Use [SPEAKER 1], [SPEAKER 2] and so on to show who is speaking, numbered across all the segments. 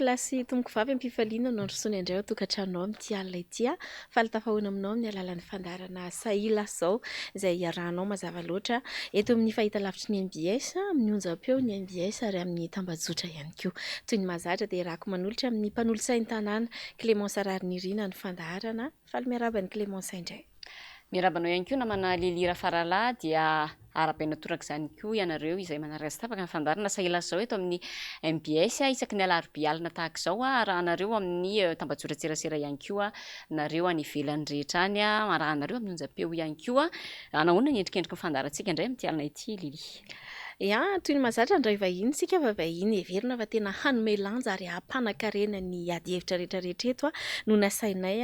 [SPEAKER 1] Tompokolahy sy tompokovavy am-pifaliana no androsoana indray ao an-tokantranonao amin'ity alina ity. Faly tafahoana aminao amin'ny alalan'ny fandaharana Sahila izao izay iarahanao mazava loatra eto amin'ny fahitalavitry ny mbs, amin'ny onjam-peo ny mbs ary amin'ny tambajotra ihany koa. Toy ny mahazatra dia iarahako manolotra amin'ny mpanolotsain'ny tanàna Clémence Raharinirina ny fandaharana. Faly miarahaba an'i Clémence indray.
[SPEAKER 2] Miarahaba anao ihany koa namana Lily Rafaralahy dia arahabaina torak'izany koa ianareo izay manaraka tsy tapaka ny fandaharana Sahilahy izao eto amin'ny mbs isaky ny alarobia alina tahaka izao arahanareo amin'ny tambajotran-tserasera ihany koa nareo any ivelany rehetra any arahanareo amin'ny onjam-peo ihany koa. Nahoana ny endrikendriky ny fandaharantsika indray amin'ity alina ity Lily?
[SPEAKER 1] Ya, toy ny mahazatra handray vahiny isika fa vahiny heverina fa tena hanome lanja ary hampanan-karena ny adihevitra rehetra rehetra eto no nasainay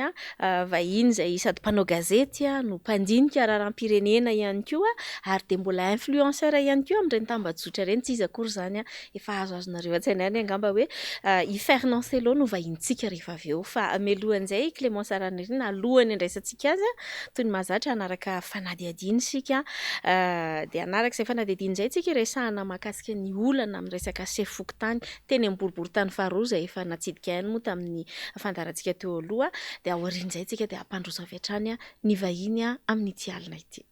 [SPEAKER 1] vahiny izay sady mpanao gazety no mpandinika raharaham-pirenena ihany koa ary dia mbola influenceur ihany koa amin'ireny tambajotra ireny, tsy iza akory izany efa azoazonareo an-tsaina ihany angamba hoe i Fernand Cello no vahinintsika rehefa avy eo. Fa mialohan'izay Clémence Rahanirina, alohan'ny handraisantsika azy Toy ny mahazatra, hanaraka fanadihadiana isika. Dia hanaraka izay fanadihadiana izay isika hiresahana mahakasika ny olana amin'ny resaka sefo fokontany teny amin'ny boriborintany faharoa izay efa natsidika ihany moa tamin'ny fandaharantsika teo aloha. Dia aorian'izay isika dia hampandroso avy hatrany ny vahiny amin'ity alina ity.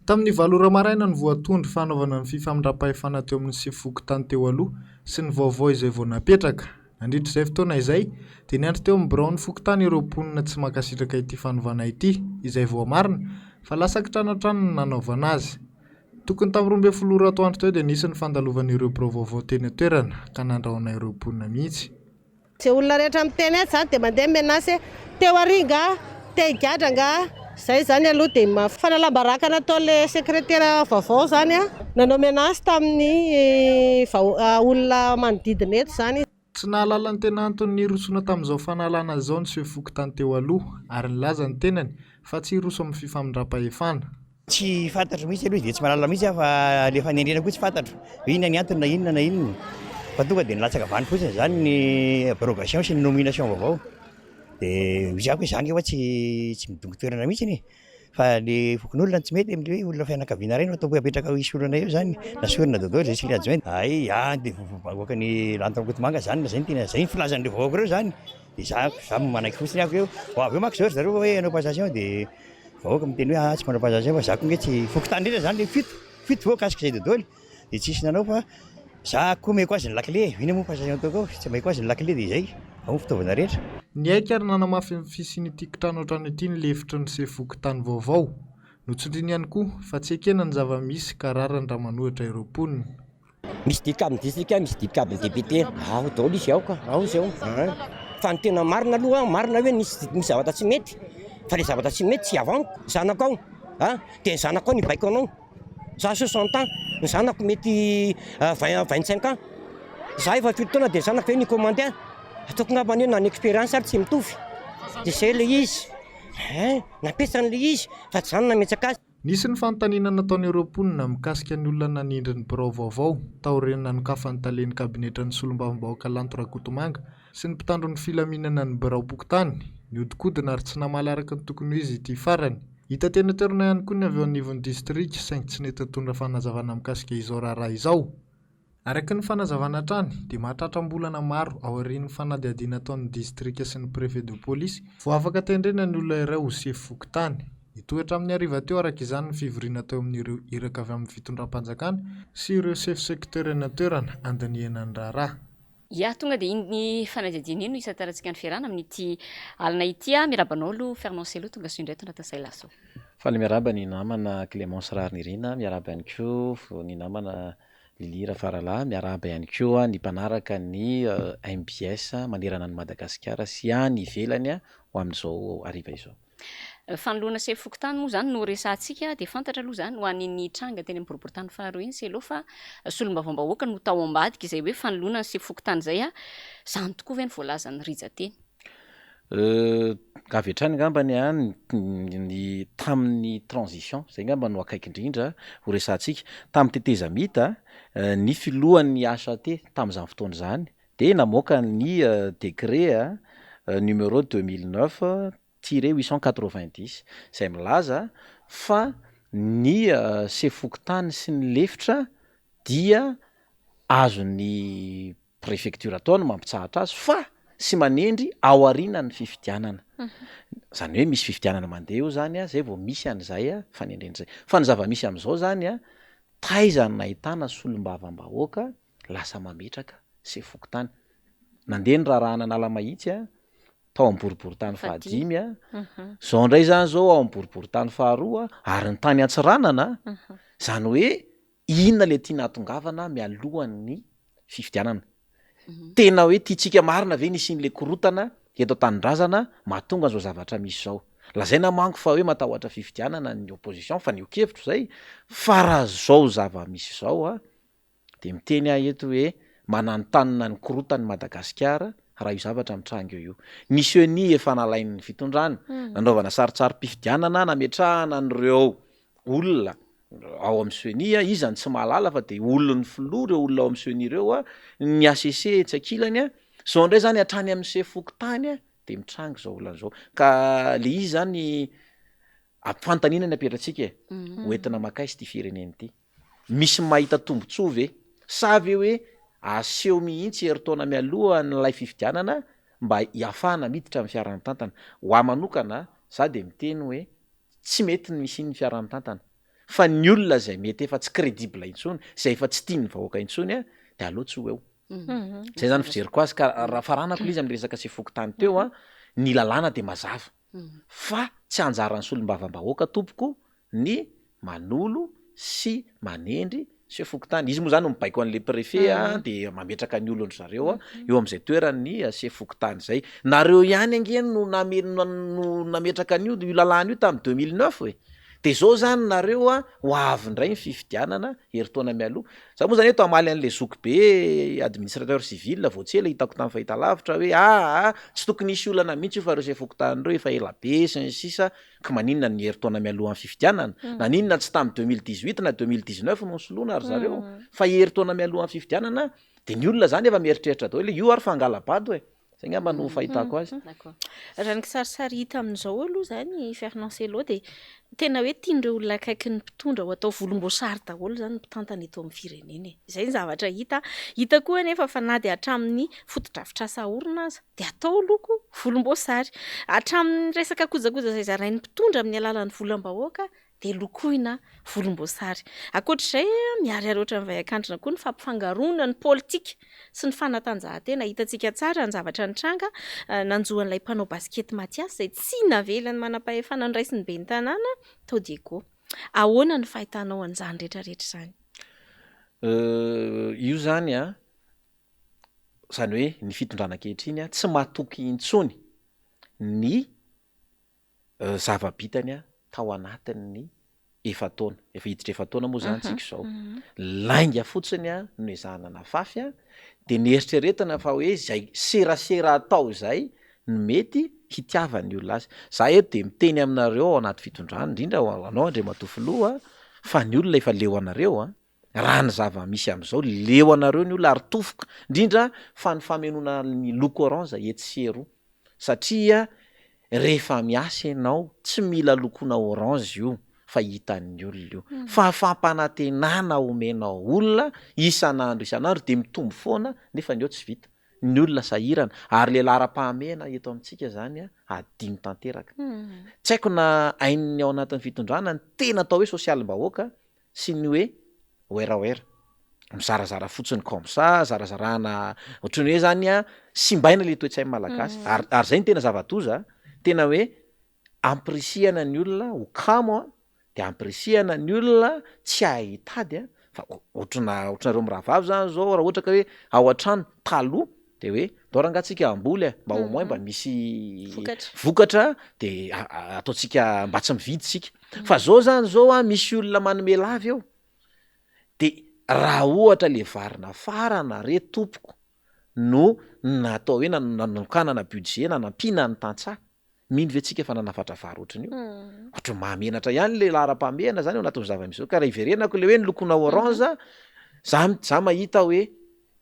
[SPEAKER 3] Tamin'ny valo ora maraina no voatondro fa hanaovana ny fifamindram-pahefana teo amin'ny sefo fokontany teo aloha sy ny vaovao izay vao napetraka. Nandritra izay fotoana izay dia niandry teo amin'ny biraon'ny fokontany ireo mponina tsy mankasitraka ity fanovana ity, izay voamarina fa lasa kitranoantrano ny nanaovana azy. Tokony tamin'ny 12 ora atoandro teo dia nisy ny fandalovan'ireo birao vaovao teny an-toerana ka nandrahona ireo mponina mihitsy.
[SPEAKER 4] Ze olona rehetra miteny azy zany de mandeha menace hoe teo ary nga, te higadra nga, zay zany aloha de fanalam-baraka nataon'le sekretera vaovao zany an, nanao menace tamin'ny olona manodidina eto zany izy.
[SPEAKER 3] Tsy nahalala ny tena antony nirosoana tamin'izao fanalana izao ny sefo fokontany teo aloha ary nilaza ny tenany fa tsy hiroso amin'ny fifamindram-pahefana.
[SPEAKER 5] Tsy fantatro mihitsy aloha izy dia tsy mahalala mihitsy aho fa le fanendrena koa tsy fantatro hoe inona ny antony na inona na inona fa tonga dia nilatsaka avy any fotsiny izany ny abrogation sy ny nomination vaovao dia hoy za hoe za ange hoa tsy tsy midongy toerana mihitsy e fa le fokonolona no tsy mety amle hoe olona fianakaviana iray no atao hoe apetraka ho hisy olana eo zany na sorona daholo zay sy le adjoint hay ah dia vahoaka ny Lanto Rakotomanga zany zay no tena zay ny filazan'ireo vahoaka ireo zany dia za za manaiky fotsiny aho hoe ho avy eo manko zao ry zareo hoe hanao passation dia Vahoaka miteny hoe ah tsy manao passation fa za koa nge tsy fokontany indrindra zany le fito, fito voakasika izay daholo dia tsisy nanao fa za koa omeko azy ny lakile, inona moa passation ataoko ao, tsy omeko azy ny lakile dia izay, ao ny fitaovana rehetra.
[SPEAKER 3] Niaiky ary nanamafy ny fisian'ity kitranoantrano ity ny lefitry ny sefo fokontany vaovao. Notsindriany ihany koa fa tsy ekena ny zava-misy ka rariny raha manohitra ireo mponina.
[SPEAKER 6] Misy dicab distrika, misy dicab député, ao daholo izy ao ka, ao izy ao an! Fa ny tena marina aloha, marina hoe nisy misy zavatra tsy mety, fa le zavatra tsy mety tsy avy amiko, zanako ao an, de ny zanako ao nibaiko anao, za 60 ans, ny zanako mety vingt 25 ans, za efa fito taona de ny zanako ve ni-commander ahy, ataoko ngambany hoe na ny expérience ary tsy mitovy, de zay le izy, ein, nampiasany le izy fa tsy za no nametsaka azy.
[SPEAKER 3] Nisy ny fanontaniana nataon'ireo mponina mikasika ny olona nanindry ny birao vaovao taorian'ny nanokafan'ny talen'ny kabinetran'ny solombavambahoaka Lanto Rakotomanga sy ny mpitandro ny filaminana ny biraom-pokontany. Nihodinkodina ary tsy namaly araka ny tokony ho izy ity farany. Hita teny an-toerana ihany koa ny avy eo anivon'ny distrika saingy tsy nety nitondra fanazavana mikasika izao raharaha izao. Araka ny fanazavana hatrany dia mahatratra am-bolana maro aorian'ny fanadihadiana ataon'ny distrika sy ny préfet de police vao afaka tendrena ny olona iray ho sefo fokontany. Nitohy hatramin'ny hariva teo araka izany ny fivoriana teo amin'ireo iraka avy amin'ny fitondram-panjakana sy ireo sefo secteur eny an-toerana handinihana ny raharaha.
[SPEAKER 2] Ya, tonga dia iny fanadihadiana iny no hisantarantsika ny fiarahana amin'ity alina ity. Miarahaba anao aloha Fernand Cello, tonga soa indray ato anatin'ny Sailaso.
[SPEAKER 7] Faly miarahaba ny namana Clémence Raharinirina, miarahaba ihany koa ny namana Lily Rafaralahy, miarahaba ihany koa ny mpanaraka ny mbs manerana an'i Madagasikara sy any ivelany ho amin'izao hariva izao.
[SPEAKER 2] Fanoloana sefo fokontany moa izany no resahantsika dia fantatra aloha izany ho an'iny tranga teny amin'ny boriborintany faharoa iny Selo fa solombavambahoaka no tao ambadika izay hoe fanoloana ny sefo fokontany izay a! Izany tokoa ve no voalazan'ny rijan-teny?
[SPEAKER 7] Avy hatrany angambany an, ny tamin'ny transition, izay angamba no akaiky indrindra ho resahantsika. Tamin'ny tetezamita, ny filohan'ny HAT tamin'izany fotoana izany dia namoaka ny décret numéro 2009 tiret 890 izay milaza fa ny sefo fokontany sy ny lefitra dia azon'ny prefecture atao ny mampitsahatra azy fa sy manendry aorianan'ny fifidianana. Zany hoe misy fifidianana mandeha eo zany a, zay vao misy an'izay fanendrena izay. Fa ny zava-misy amin'izao zany a, taiza no nahitana solombavambahoaka lasa mametraka sefo fokontany? Nandeha ny raharahan'Analamahitsy a, tao amin'ny boriborintany fahadimy a, zao indray zany zao ao amin'ny boriborintany faharoa ary ny tany Antsiranana, zany hoe Inona le tiana hahatongavana mialohan'ny fifidianana? Tena hoe tiantsika marina ve ny hisian'le korotana eto an-tanindrazana mahatonga an'izao zavatra misy izao? Lazaina manko fa hoe matahotra fifidianana ny opposition, fanehoan-kevitro izay, fa raha zao zava-misy izao a, de miteny aho eto hoe mananontanona ny korotan'i Madagasikara raha io zavatra mitranga eo io. Ny ceni efa nalain'ny fitondrana, nanaovana saritsarim-pifidianana nametrahana an'ireo olona ao amin'ny ceni a, iza no tsy mahalala fa dia olon'ny filoha ireo olona ao amin'ny ceni ireo a, ny HCC etsy ankilany a, zao indray zany hatrany amin'ny sefo fokontany a dia mitranga izao olana izao, ka le izy zany fanontaniana ny apetratsika e, ho entina mankaiza ity firenena ity? Misy mahita tombotsoa ve? Sa ve hoe aseho mihitsy herintaona mialoha an'ilay fifidianana mba hiafahana miditra amin'ny fiaraha-mitantana? Ho ahy manokana, za dia miteny hoe Tsy mety ny misian'ny fiaraha-mitantana fa ny olona izay mety efa tsy crédible intsony, izay efa tsy tian'ny vahoaka intsony dia aleo tsy ho eo. Izay izany fijeriko azy ka raha faranako ilay izy amin'ny resaka sefo fokontany teo an, ny lalàna dia mazava fa tsy anjaran'ny solombavambahoaka tompoko ny manolo sy manendry Chef fokontany, izy moa zany no mibaiko an'le préfet a, de mametraka ny olon-dry zareo a eo amin'izay toeran'ny chef fokontany zay. Nareo ihany ange no name- no nametraka an'io io lalàna io tamin'ny 2009 e! De zao zany nareo a ho avy indray ny fifidianana herintaona mialoha. Za moa zany eto hamaly an'le zokibe administrateur civil vao tsy ela hitako tamin'ny fahitalavitra hoe aa tsy tokony hisy olana mihitsy io fa ireo chef fokontany ireo efa ela be sy ny sisa Ka maninona ny herintaona mialohan'ny fifidianana? Naninona tsy tamin'ny 2018 na 2019 no nisoloana ry zareo? Fa herintaona mialohan'ny fifidianana dia ny olona zany efa mieritreritra daholo hoe io ary fa hangala-bado e! Zay angamba no fahitako azy.
[SPEAKER 1] D'accord. Raha ny kisarisary hita amin'izao aloha izany Fernand Cello dia tena hoe tian'ireo olona akaiky ny mpitondra ho atao volomboasary daholo izany ny mpitantana eto amin'ny firenena e. Izay ny zavatra hita. Hita koa anefa fa na dia hatramin'ny fotodrafitrasa aorina aza dia atao loko volomboasary. Hatramin'ny resaka kojakoja izay zarain'ny mpitondra amin'ny alalan'ny volam-bahoaka dia lokoina volomboasary. Ankoatra izay, miharihary ohatran'ny vay an-kandrina koa ny fampifangaroana ny politika sy ny fanatanjahantena. Hitantsika tsara ny zavatra nitranga nanjo an'ilay mpanao basikety Mathias izay tsy navelan'ny manampahefana noraisin'ny ben'ny tanàna tao Diego. Ahoana no fahitanao an'izany rehetra rehetra izany?
[SPEAKER 7] Io izany an, Izany hoe ny fitondrana ankehitriny tsy matoky intsony ny zava-bitany tao anatin'ny efa-taona, efa hiditra efa-taona moa izany tsika izao. Lainga fotsiny no ezahana nafafy dia neritreretina fa hoe izay serasera atao izay no mety hitiavan'ny olona azy. Za eto dia miteny aminareo ao anaty fitondrana, indrindra ho anao Andriamatoa Filoha fa ny olona efa leo anareo an! Raha ny zava-misy amin'izao, leo anareo ny olona ary tofoka, indrindra fa ny famenoana ny loko orange etsy sy eroa. Satria rehefa miasa ianao, tsy mila lokoina orange io fa hitan'ny olona io. Fa fampanantenana omenao olona isan'andro isan'andro dia mitombo foana nefa ny eo tsy vita. Ny olona sahirana. Ary le laharam-pahamehana eto amintsika izany adino tanteraka. Tsy haiko na hain'ny ao anatin'ny fitondrana ny tena atao hoe sosialim-bahoaka sy ny hoe werawera, mizarazara fotsiny comme ça, zarazarana ohatran'ny hoe zany an, simbaina le toe-tsain'ny malagasy, ary ary zay no tena zava-doza, tena hoe ampirisihana ny olona ho kamo an, de ampirisihana ny olona tsy hahay hitady an, fa ohatrana ohatranareo mirahavavy zany zao raha ohatra ka hoe ao an-trano taloha. De hoe ndao rangaha tsika hamboly e, mba au moins mba misy vokatra de ataontsika mba tsy mividy isika. Fa zao zany zao an, misy olona manome lava eo, de raha ohatra le vary nafarana re tompoko no natao hoe nanokanana budget nanampiana ny tantsaha, mino ve tsika fa nanafatra vary ohatran'io? Ohatran'ny mahamenatra ihany le laharam-pahamehana zany ao anatin'ny zava-misy zao, ka raha iverenako le hoe ny lokona orange, za za mahita hoe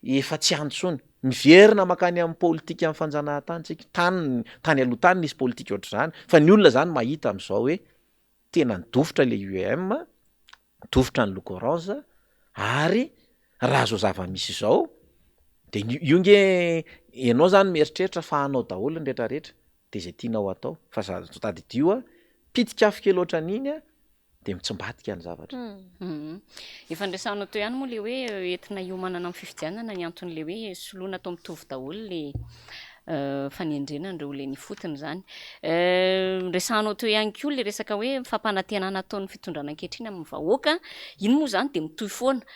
[SPEAKER 7] efa tsy any intsony, miverina mankany amin'ny politikan'ny fanjanahantany tsika, tany tany aloha tany nisy politika ohatr'izany, fa ny olona zany mahita amin'izao hoe tena nidofotra le UEM, nidofotra ny loko orange, ary raha zao zava-misy izao de ny io nge ianao zany mieritreritra fa anao daholo ny retraretra de zay tianao atao fa za tadidio a pitik'afo kely ohatran'iny a de mitsimbadika ny zavatra.
[SPEAKER 2] Efa noresahanao teo ihany moa le hoe entina hiomanana amin'ny fifidianana ny anton'le hoe soloina atao mitovy daholo le fanendrena an'ireo olona eny ifotony izany. Noresahanao teo ihany koa le resaka hoe fampanantenana ataon'ny fitondrana ankehitriny amin'ny vahoaka, iny moa izany dia mitohy foana.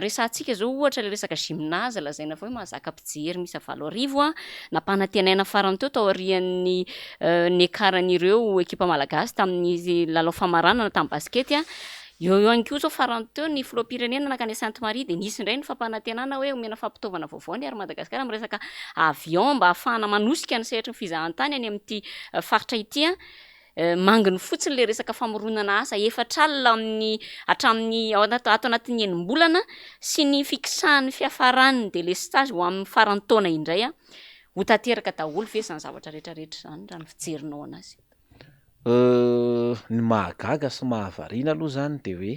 [SPEAKER 2] Resahantsika izao ohatra ilay resaka gymnase lazaina fa hoe mahazaka mpijery miisa 8000, nampanantenaina farany teo taorian'ny niakaran'ireo ekipa malagasy tamin'ny lalao famaranana tamin'ny basikety. Eo ihany koa izao farany teo ny filoham-pirenena nankany Sainte Marie dia nisy indray ny fampanantenana hoe omena fampitaovana vaovao ny Air Madagascar amin'ny resaka avion mba hahafahana manosika ny sehatry ny fizahantany any amin'ity faritra ity. Manginy fotsiny ilay resaka famoronana asa efatr'alina amin'ny hatramin'ny ao anaty ato anatin'ny enim-bolana sy ny fikisahan'ny fiafaran'ny delestazy ho amin'ny faran'ny taona indray an! Ho tanteraka daholo ve izany zavatra rehetra rehetra izany raha ny fijerinao anazy?
[SPEAKER 7] Ny mahagaga sy mahavariana aloha izany dia hoe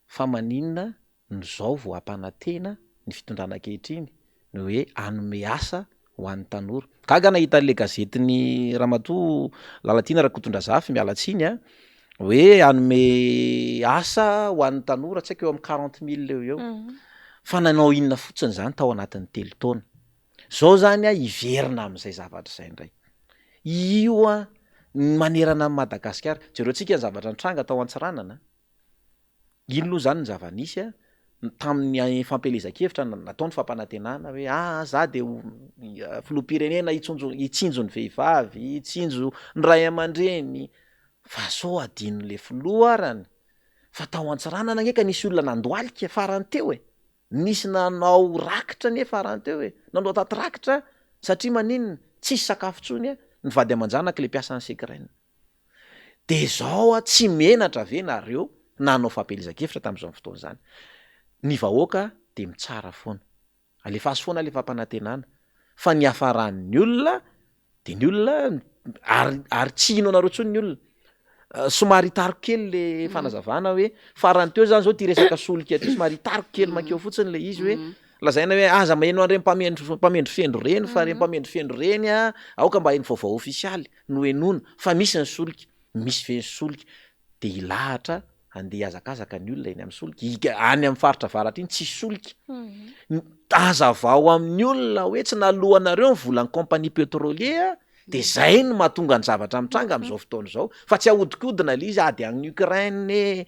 [SPEAKER 7] Fa maninona no zao vao hampanantena ny fitondrana ankehitriny ny hoe hanome asa ho an'ny tanora? Gaga nahita an'le gazetin'i ramatoa Lalatiana Rakotondrazafy, miala tsiny a, hoe hanome asa ho an'ny tanora tsy haiko eo amin'ny quarante mille eo ho eo. Fa nanao inona fotsiny zany tao anatin'ny telo taona? Zao zany a hiverina amin'izay zavatra izay indray. Io a manerana an'i Madagasikara, jereo tsika ny zavatra nitranga tao Antsiranana. Iny aloha izany ny zava-nisy a, tamin'ny fampielezan-kevitra natao ny fampanantenana hoe aa za de ho filoham-pirenena hitsonjo hitsinjo ny vehivavy, hitsinjo ny ray aman-dreny, fa sao adinon'le filoha arany fa tao Antsiranana ange ka nisy olona nandohalika farany teo e, nisy nanao rakitra anie farany teo e, nanao taty rakitra satria maninona tsisy sakafo intsony ny vady aman-janak'le mpiasan'ny Secren. De zao a tsy menatra ve nareo nanao fampielezan-kevitra tamin'izany fotoana izany? Ny vahoaka de mitsara foana, alefaso foana le fampanantenana fa ny hiafaran'ny olona de ny olona ary ary tsy hino anareo intsony ny olona, somary hitariko kely le fanazavana hoe farany teo zany zao ty resaka solika ty somary hitariko kely mankeo fotsiny le izy hoe lazaina hoe aza maheno an'ireny mpamendro mpamendrofendro reny fa reny mpamendrofendro reny a aoka mba heno vaovao ofisialy no henoina fa misy ny solika, misy ve ny solika de hilahatra handeha hihazakazaka ny olona eny amin'ny solika, hika any amin'ny faritra avaratra iny tsisy solika, hazavao amin'ny olona hoe tsy naloanareo ny volan'ny compagnie petrolier de zay no mahatonga ny zavatra mitranga amin'izao fotoana izao fa tsy ahodikodina le izy ady any Ukraine e,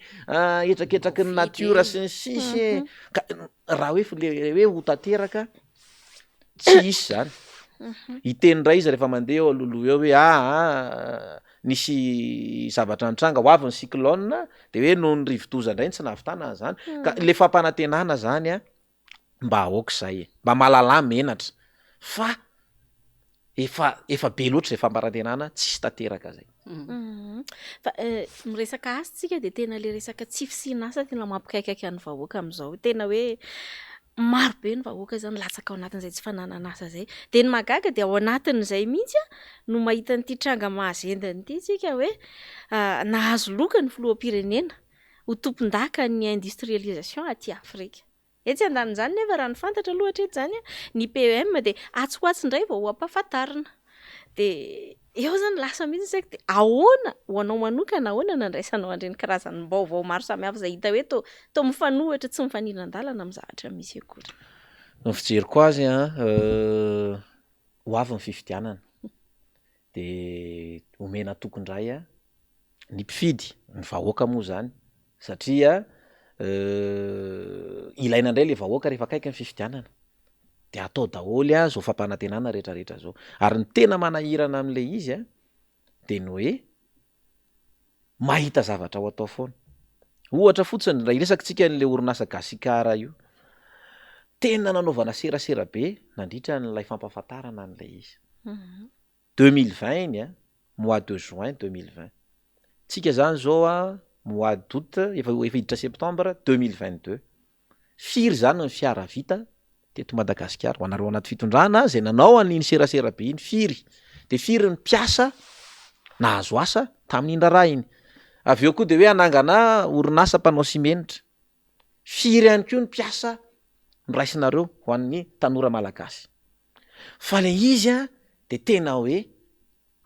[SPEAKER 7] hetraketraky ny natiora sy ny sisa e, ka raha hoe le hoe ho tanteraka Tsy hisy zany. Hiteny indray izy rehefa mandeha eo alohaloha eo hoe aa nisy zavatra nitranga, ho avy ny cyclone de hoe noho ny rivodoza indray no tsy nahavitana an'zany. Ka le fampanantenana zany a mba aoka izay e, mba mahalala menatra fa efa efa be loatra zay fampanantenana tsisy tanteraka zay.
[SPEAKER 1] Fa miresaka asa tsika dia tena le resaka tsy fisian'asa tena mampikaikaika ny vahoaka amin'izao. Tena hoe maro be ny vahoaka izany latsaka ao anatin'izay tsy fananan'asa izay. Dia ny mahagaga dia ao anatin'izay mihitsy no mahita an'ity tranga mahazendana ity tsika hoe nahazo loka ny filoham-pirenena ho tompondakan'ny industrialisation aty Afrika. Etsy andanin'izany nefa raha ny fantatra aloha hatreto izany ny PEM dia atsy ho atsy indray vao ho ampahafantarina. Dia eo izany lasa mihitsy ny saiko dia ahoana ho anao manokana ahoana no nandraisanao an'ireny karazam-baovao maro samihafa izay hita hoe toa toa mifanohitra tsy mifanindran-dalana amin'ny zavatra misy akory.
[SPEAKER 7] Ny fijeriko azy an, ho avy ny fifidianana dia omena toky indray ny mpifidy, ny vahoaka moa izany satria ilaina indray le vahoaka rehefa akaiky ny fifidianana. De atao daholo a zao fampanantenana rehetrarehetra zao. Ary ny tena manahirana amin'ilay izy a de ny hoe mahita zavatra ho atao foana. Ohatra fotsiny, raha hiresaka tsika an'ilay orinasa Gasikara io, tena nanaovana serasera be nandritra an'ilay fampahafantarana an'ilay izy. 2020 iny a, mois de juin 2020. Tsika zany zao a mois d'août, efa efa hiditra septembre 2022. Firy zany ny fiara vita teto Madagasikara? Ho anareo anaty fitondrana zay nanao an'iny serasera be iny, firy? De firy ny mpiasa nahazo asa tamin'iny raharaha iny? Avy eo koa de hoe hanangana orinasa mpanao simenitra. Firy ihany koa ny mpiasa noraisinareo ho an'ny tanora malagasy? Fa le izy an de tena hoe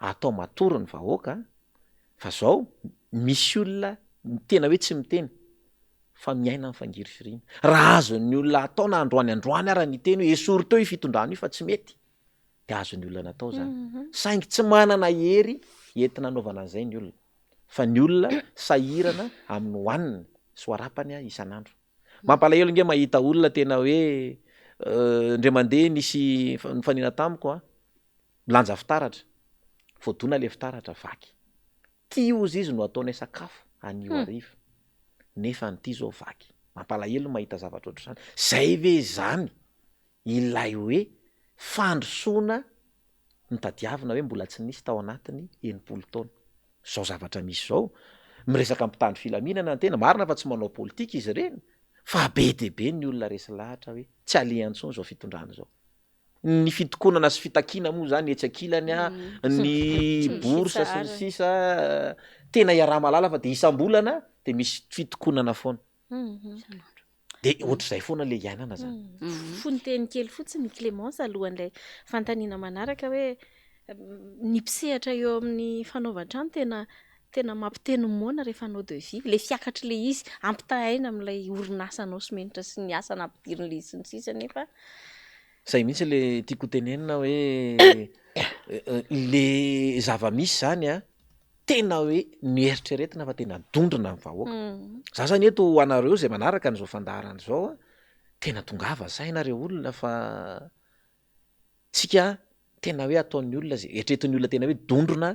[SPEAKER 7] atao matory ny vahoaka fa zao misy olona tena hoe tsy miteny fa miaina ny fangirifiriana. Raha azon'ny olona atao na androany androany ara ny hiteny hoe esory teo io fitondrana io fa tsy mety de azon'ny olona natao zany. Saingy tsy manana hery entina anaovana an'izay ny olona fa ny olona sahirana amin'ny hohaniny sy ho arapany isan'andro. Mampalahelo nge mahita olona tena hoe indray mandeha nisy nifanena tamiko an, milanja fitaratra, voadona le fitaratra vaky. Ty ozy izy no ataonay sakafo anio hariva, nefa an'ity zao vaky. Mampalahelo ny mahita zavatra ohatr'izany. Zay ve zany ilay hoe fandrosoana notadiavina hoe mbola tsy nisy tao anatin'ny 60 taona. Zao zavatra misy zao, miresaka mpitandro filaminana ny tena, marina fa tsy manao politika izy ireny, fa be dia be ny olona resy lahatra hoe tsy aleha intsony izao fitondrana izao. Ny fitokonana sy fitakiana moa zany etsy ankilany an, ny bourse sy ny sisa, tena iaraha-mahalala fa dia isam-bolana dia misy fitokonana foana. De ohatr'izay foana le iainana zany.
[SPEAKER 1] Fononteny kely fotsiny Clémence alohan'ilay fanontaniana manaraka hoe ny mpisehatra eo amin'ny fanaovan-trano tena tena mampiteny moana rehefa hanao devis. Ilay fiakatr'ilay izy ampitahaina amin'ilay orinasanao simenitra sy ny asa nampidirin'ilay izy sy ny sisa nefa.
[SPEAKER 7] Zay mihitsy le tiako ho tenenina hoe le zava-misy zany an, tena hoe noeritreretina fa tena dondrona ny vahoaka. Za zany eto ho anareo zay manaraka an'izao fandaharana izao an, tena tongava saina re olona fa tsika tena hoe ataon'ny olona zay eritreretin'ny olona tena hoe dondrona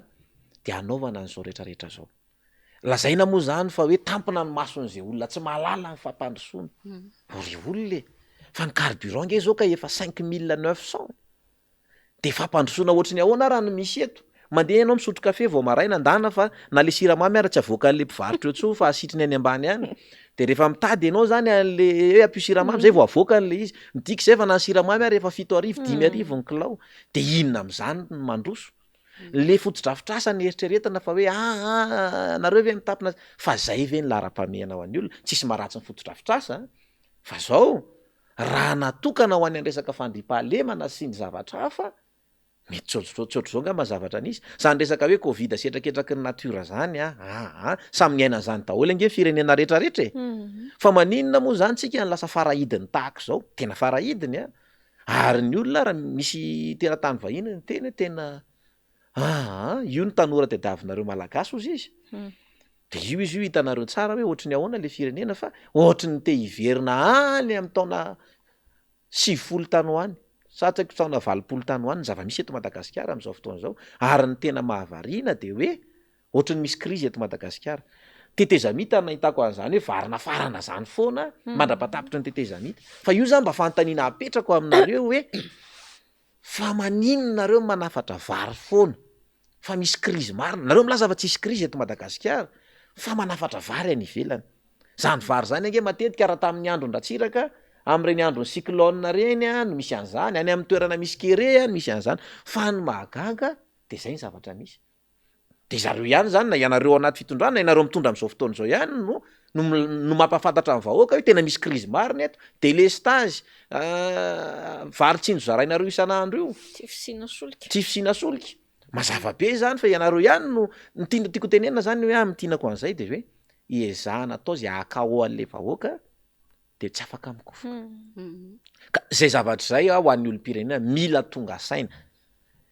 [SPEAKER 7] de anaovana an'izao retraretra zao. Lazaina moa zany fa hoe tampina ny mason'izay olona tsy mahalala ny fampandrosoana. O ry olona e! Fa ny carburant nge zao ka efa 5900 e! De fampandrosoana ohatry ny ahoana ara no misy eto? Mandeha ianao misotro kafe vao maraina ndana fa na le siramamy ara tsy avoakan'le mpivarotra eo tsony fa asitriny any ambany any. De rehefa mitady ianao zany an'le hoe ampio siramamy zay vao avoakany le izy. Midika izay fa na ny siramamy ara efa 7000, 5000 ny kilao. De inona am'zany no mandroso? Le fotodrafitrasa no eritreretina fa hoe aa nareo ve mitapina fa zay ve ny laharam-pahamehana ho an'ny olona? Tsisy maharatsy ny fotodrafitrasa fa zao Raha natokana ho any an-resaka fandriampahalemana sy ny zavatra hafa, mety tsy ohatr- tsy ohatr'izao angamba ny zavatra nisy. Zany resaka hoe covid sy hetraketraky ny natiora zany an, aa samy niaina an'izany daholo ange ny firenena rehetrarehetra e! Fa maninona moa zany tsika no lasa farahidiny tahaka izao? Tena farahidiny an! Ary ny olona ara misy teratany vahiny niteny hoe tena aa io ny tanora tadiavinareo malagasy hozy izy. De io izy io hitanareo tsara hoe ohatry ny ahoana le firenena fa ohatry ny te hiverina any amin'ny taona 90 tany ho any sa tsy haiko taona 80 tany ho any ny zava-misy eto Madagasikara amin'izao fotoana izao ary ny tena mahavariana de hoe ohatry ny misy krizy eto Madagasikara. Tetezamita no nahitako an'izany hoe vary nafarana zany foana mandra-pahatapitry ny tetezamita. Fa io zany mba fanontaniana apetrako aminareo hoe Fa maninona nareo manafatra vary foana fa misy krizy marina, nareo milaza fa tsisy krizy eto Madagasikara fa manafatra vary any ivelany, zany vary zany ange matetika raha tamin'ny andron-dRatsiraka amin'ireny andron'ny cyclone reny no misy an'zany, any amin'ny toerana misy kere no misy an'zany, fa ny mahagaga de zay ny zavatra misy. De zareo ihany zany na ianareo ao anaty fitondrana na ianareo mitondra am'zao fotoana izao ihany no no no mampahafantatra ny vahoaka hoe tena misy krizy marina eto, delestazy, vary tsinjo zarainareo isan'andro io,
[SPEAKER 1] Tsy fisiana solika.
[SPEAKER 7] tsy fisiana solika, mazava be zany fa ianareo ihany no, ny tiana tiako hotenenina zany hoe amin'ny tianako an'izay de hoe ezahana atao zay hahakao an'le vahoaka de tsy afaka mikofoka, ka zay zavatra zay ho an'ny olom-pirenena mila tonga saina,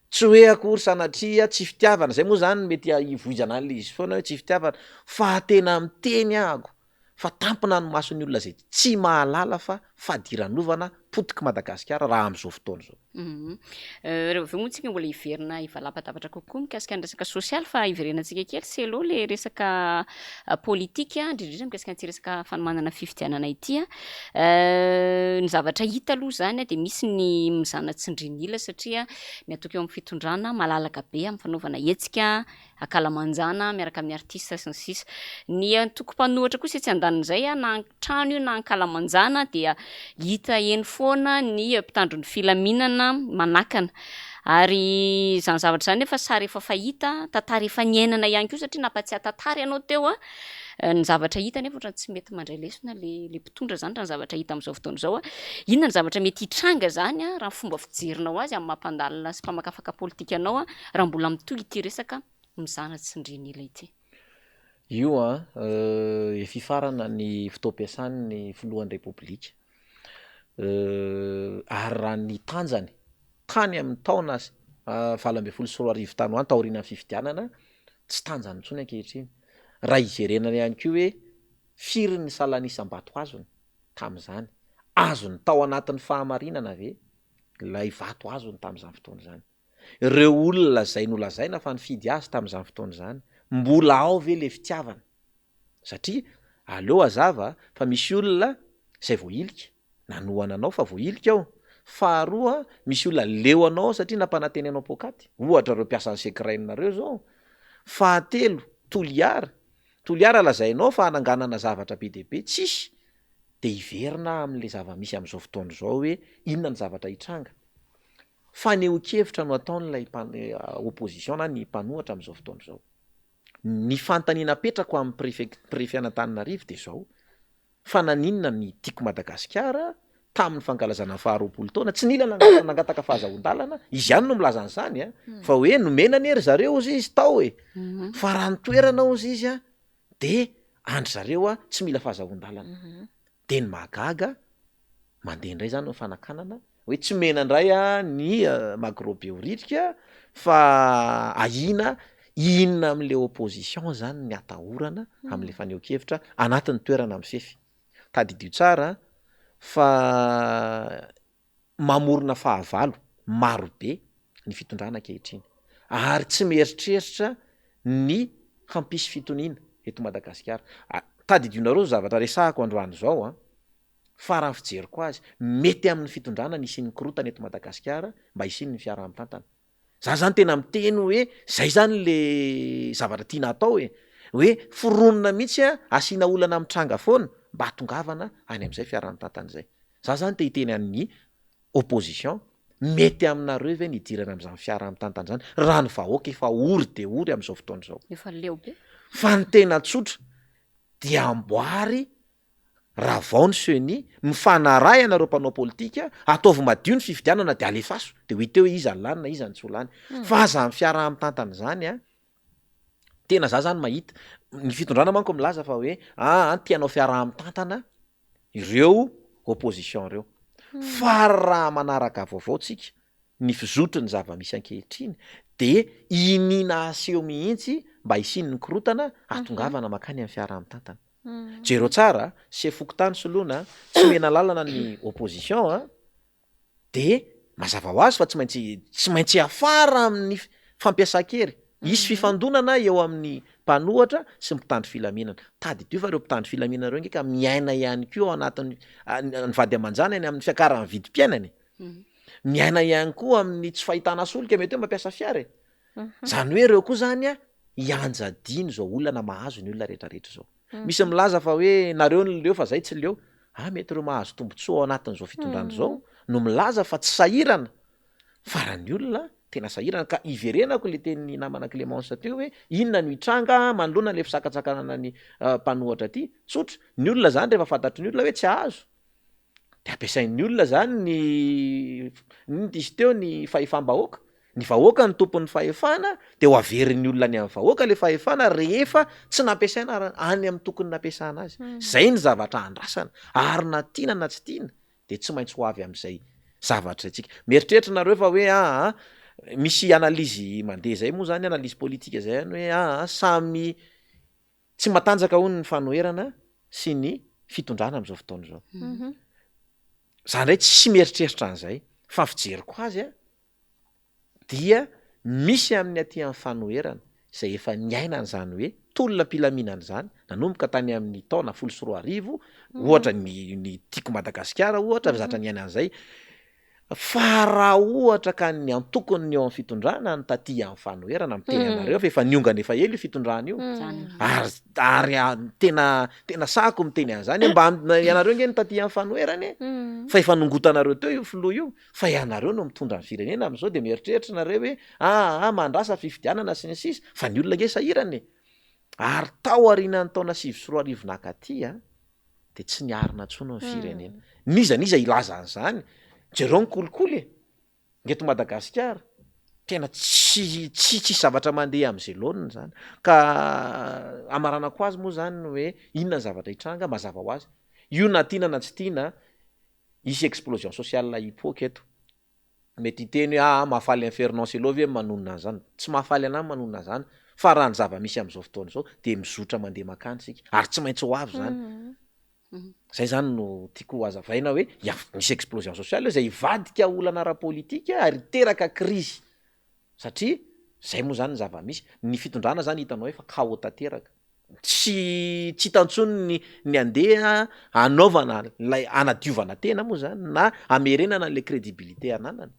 [SPEAKER 7] Tsy hoe akory sanatria tsy fitiavana, zay moa zany mety hivoizana an'le izy foana hoe tsy fitiavana, fa tena miteny ahako fa tampina ny mason'ny olona zay tsy mahalala fa fadiranovana potik'i Madagasikara raha amin'izao fotoana izao.
[SPEAKER 2] Rehefa avy eo moa tsika mbola hiverina hivalabadabatra kokoa mikasika ny resaka sosialy fa hiverenantsika kely Selo le resaka politika indrindra indrindra mikasika an'ity resaka fanomanana fifidianana ity. Ny zavatra hita aloha izany dia misy ny mizana tsindrin'ila satria ny antoko eo amin'ny fitondrana malalaka be amin'ny fanaovana hetsika ankalamanjana miaraka amin'ny artista sy ny sisa. Ny antoko mpanohitra kosa etsy andanin'izay na an-trano io na ankalamanjana dia hita eny foana ny mpitandro ny filaminana manakana. Ary izany zavatra izany nefa sary efa fahita, tantara efa niainana ihany koa satria nampatsiahy tantara ianao teo an, ny zavatra hita nefa ohatran'ny tsy mety mandray lesona le le mpitondra izany raha ny zavatra hita amin'izao fotoana izao an. Inona ny zavatra mety hitranga izany an, raha ny fomba fijerinao azy amin'ny maha mpandalina sy mpamakafaka politika anao an, raha mbola mitohy ity resaka mizana tsindrian'ila ity.
[SPEAKER 7] Io an, efa hifarana ny fotoam-piasan'ny filohan'ny Repoblika. Ary raha ny tanjany, tany amin'ny taona 2018 tany ho any, taorianan'ny fifidianana, tsy tanjany intsony ankehitriny. Raha hiverenana ihany koa hoe firy ny salan'isam-bato azony tamin'izany? Azony tao anatin'ny fahamarinana ve ilay vato azony tamin'izany fotoana izany? Ireo olona izay nolazaina fa nifidy azy tamin'izany fotoana izany, mbola ao ve le fitiavana? Satria aleo hazava fa misy olona izay voahilika, nanohana anao fa voahilika ao. Faharoa, misy olona leo anao satria nampanantena anao poakaty, ohatra ireo mpiasan'ny Secren ireo izao. Fahatelo, Toliara, Toliara lazainao fa hananganana zavatra be dia be, tsisy, dia hiverina amin'ilay zava-misy amin'izao fotoana izao hoe inona ny zavatra hitranga. Fanehoan-kevitra no ataon'ilay opposition na ny mpanohatra amin'izao fotoana izao. Ny fanontaniana apetrako amin'ny prefet prefet an'Antananarivo dia izao, fa naninona ny Tiako Madagasikara tamin'ny fankalazana ny faha 20 taona tsy nila nangataka fahazahoan-dalana, izy ihany no milaza an'izany an, fa hoe nomena anie ry zareo hozy izy tao e, fa raha ny toerana hozy izy an de an-dry zareo an tsy mila fahazahoan-dalana. Dia ny mahagaga, mandeha indray izany ny fanakanana, hoe tsy omena indray ny Magro Behoririka fa ahiana inona amin'ilay opposition izany ny atahorana amin'ilay fanehoan-kevitra anatin'ny toerana mifefy. Tadidio tsara fa mamorona fahavalo maro be ny fitondrana ankehitriny ary tsy mieritreritra ny hampisy fitoniana eto Madagasikara. Tadidionareo zao zavatra resahako androany izao an, fa raha ny fijeriko azy, mety amin'ny fitondrana ny hisian'ny korontana eto Madagasikara mba hisian'ny fiaraha-mitantana. Za zany tena miteny hoe zay zany le zavatra tiana atao e, hoe foronina mihitsy a, asiana olana mitranga foana mba hatongavana any am'zay fiaraha-mitantana zay. Za zany te hiteny an'ny opposition, mety aminareo ve ny hidirana am'zany fiaraha-mitantana zany raha ny vahoaka efa ory de ory am'zao fotoana izao.
[SPEAKER 2] Efa leo be.
[SPEAKER 7] Fa ny tena tsotra dia amboary Ravao ny ceni, mifanaraha ianareo mpanao politika, ataovy madio ny fifidianana de alefaso, de ho hita eo hoe iza ny lany na iza ny tsy ho lany. Fa aza ny fiaraha-mitantana izany an, tena za zany mahita, ny fitondrana manko milaza fa hoe aa te hanao fiaraha-mitantana ireo opposition ireo. Fa raha manaraka vaovao tsika, ny fizotry ny zava-misy ankehitriny de iniana aseho mihitsy mba hisian'ny korontana hahatongavana mankany amin'ny fiaraha-mitantana. Jereo tsara, chef fokontany soloina, tsy omena lalana ny opposition a, de mazava ho azy fa tsy maintsy tsy maintsy hiafara amin'ny fampiasan-kery, hisy fifandonana eo amin'ny mpanohatra sy ny mpitandro filaminana, tadidio fa ireo mpitandro filaminana ireo nge ka miaina ihany koa ao anatin'ny ny vady aman-janany amin'ny fiakaran'ny vidim-piainana e, miaina ihany koa amin'ny tsy fahitana solika mety hoe mampiasa fiara e, Zany hoe ireo koa zany a hianjadiany zao olana mahazo ny olona rehetrarehetra zao. Misy milaza fa hoe nareo no leo fa zay tsy leo. Ah mety ireo mahazo tombotsoa ao anatin'izao fitondrana izao no milaza fa tsy sahirana. Fa raha ny olona tena sahirana ka iverenako le tenin'ny namana Clemence teo hoe inona no hitranga manoloana le fisakatsakanana ny mpanohatra aty. Tsotra, ny olona zany rehefa fantatry ny olona hoe tsy hahazo de ampiasain'ny olona zany ny inona izy teo ny fahefam-bahoaka, ny vahoaka no tompon'ny fahefana de ho averin'ny olona any amin'ny vahoaka le fahefana rehefa tsy nampiasaina ary any amin'ny tokony nampiasana azy, zay ny zavatra andrasana ary na tiana na tsy tiana de tsy maintsy ho avy amin'izay zavatra izay tsika, mieritreritra nareo fa hoe aa misy analyse mandeha zay moa zany analyse politique zay any hoe aa samy Tsy matanjaka hono ny fanoherana sy ny fitondrana amin'izao fotoana izao. Za ndray tsy mieritreritra an'izay fa ny fijeriko azy a dia misy amin'ny aty amin'ny fanoherana izay efa niaina an'izany hoe tolona am-pilaminana izany nanomboka tany amin'ny taona 2010 ohatra ny ny Tiako Madagasikara ohatra zatra niaina an'izay Fa raha ohatra ka ny antokony ny eo amin'ny fitondrana no taty amin'ny fanoherana, miteny anareo fa efa niongana efa ela io fitondrana io, ary ary tena tena sahako miteny an'izany hoe mba ianareo nge no taty amin'ny fanoherana e, fa efa nongotanareo teo io filoha io, fa ianareo no mitondra ny firenena amin'izao de mieritreritra nareo hoe aa mahandrasa fifidianana sy ny sisa, fa ny olona nge sahirana e, ary tao aorianan'ny taona 2009 nakaty a, de tsy niarina intsony ny firenena. N'iza n'iza hilaza an'izany, jereo ny kolikoly e, ny eto Madagasikara, tena tsy tsy tsisy zavatra mandeha am'zay laoniny zany, ka hamaranako azy moa zany ny hoe inona ny zavatra hitranga, mazava ho azy, io na tiana na tsy tiana hisy explosion sociale hipoaka eto, Mety hiteny hoe aa mahafaly an'i Fernand Cello ve ny manonona an'izany? Tsy mahafaly anah ny manonona an'izany fa raha ny zava-misy amin'izao fotoana izao dia mizotra mandeha makany isika ary tsy maintsy ho avy izany. Izay izany no tiako hazavaina hoe ya misy explosion sociale eo izay hivadika olana ara-politika ary hiteraka krizy satria izay moa izany ny zava-misy. Ny fitondrana izany hitanao hoe efa chaos tanteraka. Tsy tsy hita intsony ny ny andeha hanaovana ilay hanadiovana tena moa zany na hamerenana an'le crédibilité ananana,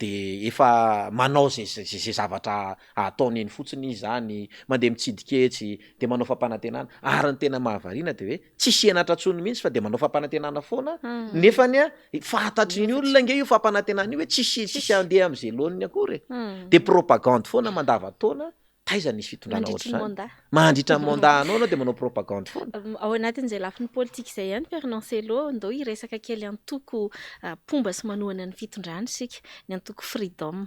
[SPEAKER 7] de efa manao zay zay zay zavatra ataony eny fotsiny izy zany, mandeha mitsidika etsy, de manao fampanantenana, ary ny tena mahavariana de hoe tsisy henatra intsony mihitsy fa de manao fampanantenana foana nefany a fantatry ny olona ange io fampanantenana io hoe tsisy tsisy andeha am'zay laoniny akory e, de propagande foana mandavantaona Taiza nisy fitondrana
[SPEAKER 1] Mandritry ny
[SPEAKER 7] ohatr'izany?
[SPEAKER 1] mandat.
[SPEAKER 7] Mandritra ny mandat anao anao dia manao propagande foana.
[SPEAKER 1] Ao anatin'izay lafiny politika izay ihany Fernand Cello, ndao hiresaka kely antoko mpomba sy manohana ny fitondrana isika, ny antoko Freedom.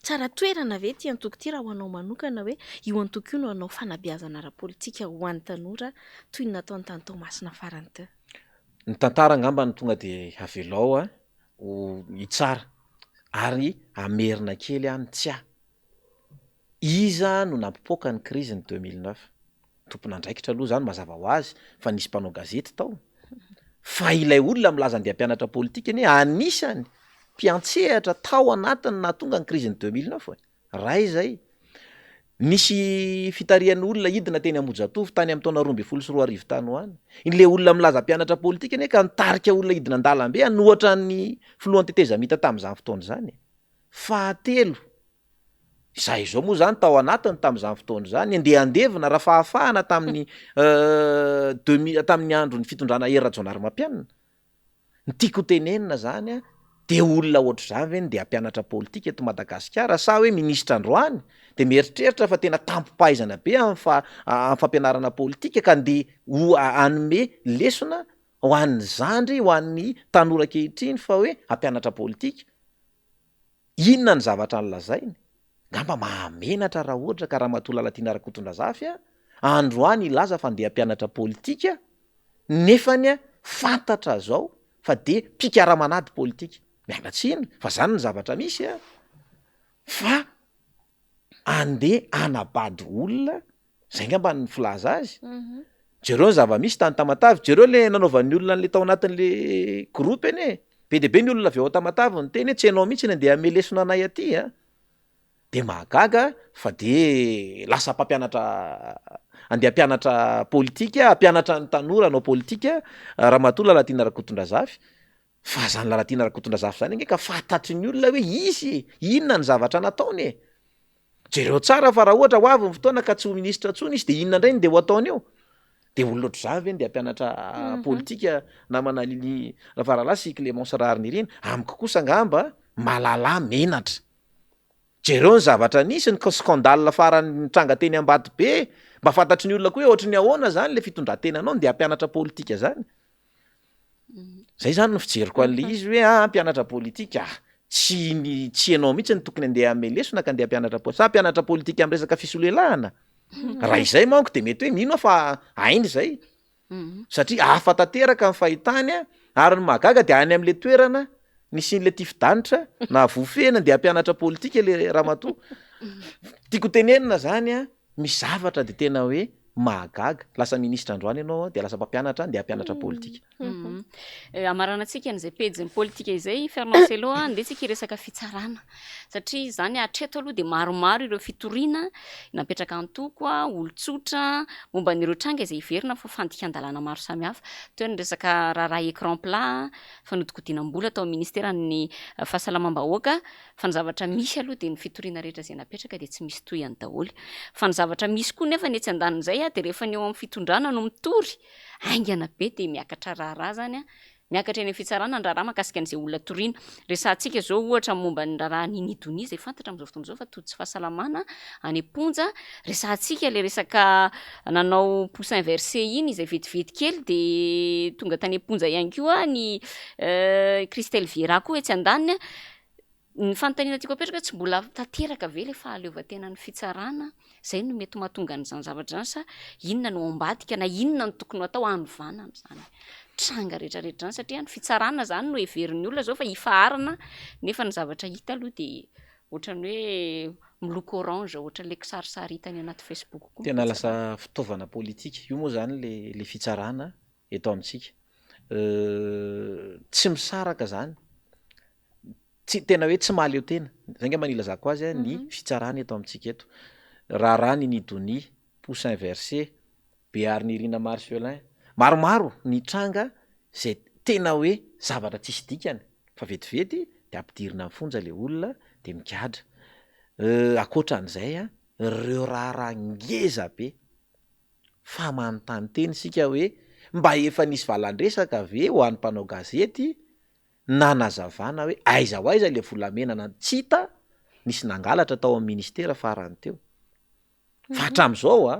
[SPEAKER 1] Tsara toerana ve ity antoko ity raha ho anao manokana hoe io antoko io no hanao fanabeazana ara-politika ho an'ny tanora toy ny nataony tany Toamasina farany teo?
[SPEAKER 7] Ny tantara angamba no tonga dia avelao ho hitsara ary hamerina kely aho ny tsiahy. Iza no nampipoaka ny crise ny 2009? Tompon'andraikitra aloha zany mazava ho azy fa nisy mpanao gazety tao. Fa ilay olona milaza andeha hampianatra politika anie anisany mpiantsehatra tao anatin'ny nahatonga ny crise ny 2009 e. Ray izay. Nisy fitarihan'olona hidina teny Ambohijatovo tany amin'ny taona 2012 tany ho any. Ilay olona milaza mpianatra politika anie ka nitarika olona hidina an-dalambe hanohatra ny filohan'ny tetezamita tamin'izany fotoana izany e. Fahatelo, izahay izao moa izany tao anatiny tamin'izany fotoana izany, andeha handevina Rafahafahana tamin'ny deux mille, tamin'ny andron'ny fitondrana Hery Rajaonarimampianina. Ny tiako ho tenenina zany a, de olona ohatr'izany ve no de hampianatra politika eto Madagasikara sa hoe minisitra androany de mieritreritra fa tena tampom-pahaizana be amin'ny fa- amin'ny fampianarana politika ka ndeha ho hanome lesona ho an'ny zandry, ho an'ny tanora ankehitriny fa hoe hampianatra politika? Inona ny zavatra nolazainy? Ngamba mahamenatra raha ohatra ka Ramatoa Lalatiana Rakotondrazafy a, androany hilaza fa ndeha hampianatra politika nefany a fantatra zao fa de mpikaramanady politika. Miala tsiny fa zany ny zavatra misy a! Fa andeha hanabado olona Zay ngamba ny filaza azy. Jereo ny zava-misy tany Tamatave, jereo le nanaovan'ny olona an'le tao anatin'le groupe anie e. Be dia be ny olona avy ao Tamatave niteny hoe tsy ianao mihitsy no andeha hanome lesona anay aty a. De mahagaga fa de lasa mpampianatra andeha hampianatra politika, hampianatra ny tanora hanao politika Ramatoa Lalatiana Rakotondrazafy. Fa zany Lalatiana Rakotondrazafy zany ange ka fantatry ny olona hoe izy e, inona ny zavatra nataony e. Jereo tsara fa raha ohatra ho avy ny fotoana ka tsy ho ministra intsony izy de inona indray no de ho ataony eo? De olona ohatr'izany ve no de hampianatra politika namana Lily Rafaralahy sy Clémence Raharinirina? Amiko kosa angamba mahalala menatra. Jereo ny zavatra nisy, ny scandale farany nitranga teny Ambatobe, mba fantatry ny olona koa hoe ohatry ny ahoana zany le fitondran-tenanao no de hampianatra politika zany. Zay zany no fijeriko an'le izy hoe ah mpianatra politika ah, tsy ny tsy ianao mihitsy no tokony andeha hanome lesona ka andeha hampianatra pol- sa hampianatra politika amin'ny resaka fisolelahana? Raha izay manko de mety hoe mino aho fa hainy izay, satria hafa tanteraka ny fahitany a, ary ny mahagaga de any am'le toerana nisian'le tifi-danitra nahavoafehy nandeha hampianatra politika le ramatoa. Tiako tenenina zany a, misy zavatra de tena hoe mahagaga, lasa ministra androany ianao a de lasa mpampianatra andeha hampianatra politika.
[SPEAKER 2] Hamaranantsika an'izay pejin'ny politika izay Fernand Cello a, andeha tsika hiresaka fitsarana satria izany hatreto aloha dia maromaro ireo fitoriana napetraka antoko, olon-tsotra momba an'ireo tranga izay heverina fa fandikan-dalàna maro samihafa toy ny resaka raharaha écran plat, fanodikodinam-bola tao amin'ny ministeran'ny fahasalamam-bahoaka fa ny zavatra misy aloha dia ny fitoriana rehetra izay napetraka dia tsy misy tohiny daholo. Fa ny zavatra misy koa nefa ny etsy andanin'izay dia rehefa ny eo amin'ny fitondrana no mitory, haingana be dia miakatra raharaha izany, miakatra eny amin'ny fitsarana ny raharaha mahakasika an'izay olona toriana. Resahantsika izao ohatra ny momba ny raharaha Nini Donia izay fantatra amin'izao fotoana izao fa tojo tsy fahasalamana any am-ponja. Resahantsika ilay resaka nanao pouce inversé iny izay vetivety kely dia tonga tany am-ponja ihany koa ny Christelle Viera koa etsy andaniny. Ny fanontaniana tiako apetraka hoe tsy mbola tanteraka ve ilay fahaleovantenan'ny fitsarana? Izay no mety mahatonga an'izany zavatra izany sa inona no ao ambadika na inona no tokony ho atao hanovana an'izany tranga rehetra rehetra izany satria ny fitsarana izany no heverin'ny olona izao fa hifaharana nefa ny zavatra hita aloha dia ohatran'ny hoe miloko orange ohatran'ilay kisarisary hita any anaty Facebook koa ny
[SPEAKER 7] Tena
[SPEAKER 2] fitsarana.
[SPEAKER 7] lasa fitaovana politika. Io moa izany ilay ilay fitsarana eto amintsika. Tsy misaraka izany. Tsy, tena hoe tsy mahaleo tena, zay angamba no ilazako azy ny fitsarana eto amintsika eto. Raharaha Nini Donia, pouce inversé, Beharinirina Marcelin, maromaro ny tranga zay tena hoe zavatra tsisy dikany fa vetivety de ampidirina am fonja le olona de migadra. Ankoatran'izay an, reo raharaha ngeza be fa manontany tena isika hoe mba efa nisy valan-dresaka ve ho an'ny mpanao gazety nanazavana hoe aiza ho aiza ilay volamena na tsy hita nisy nangalatra tao amin'ny ministera farany teo. Fa hatramin'izao a,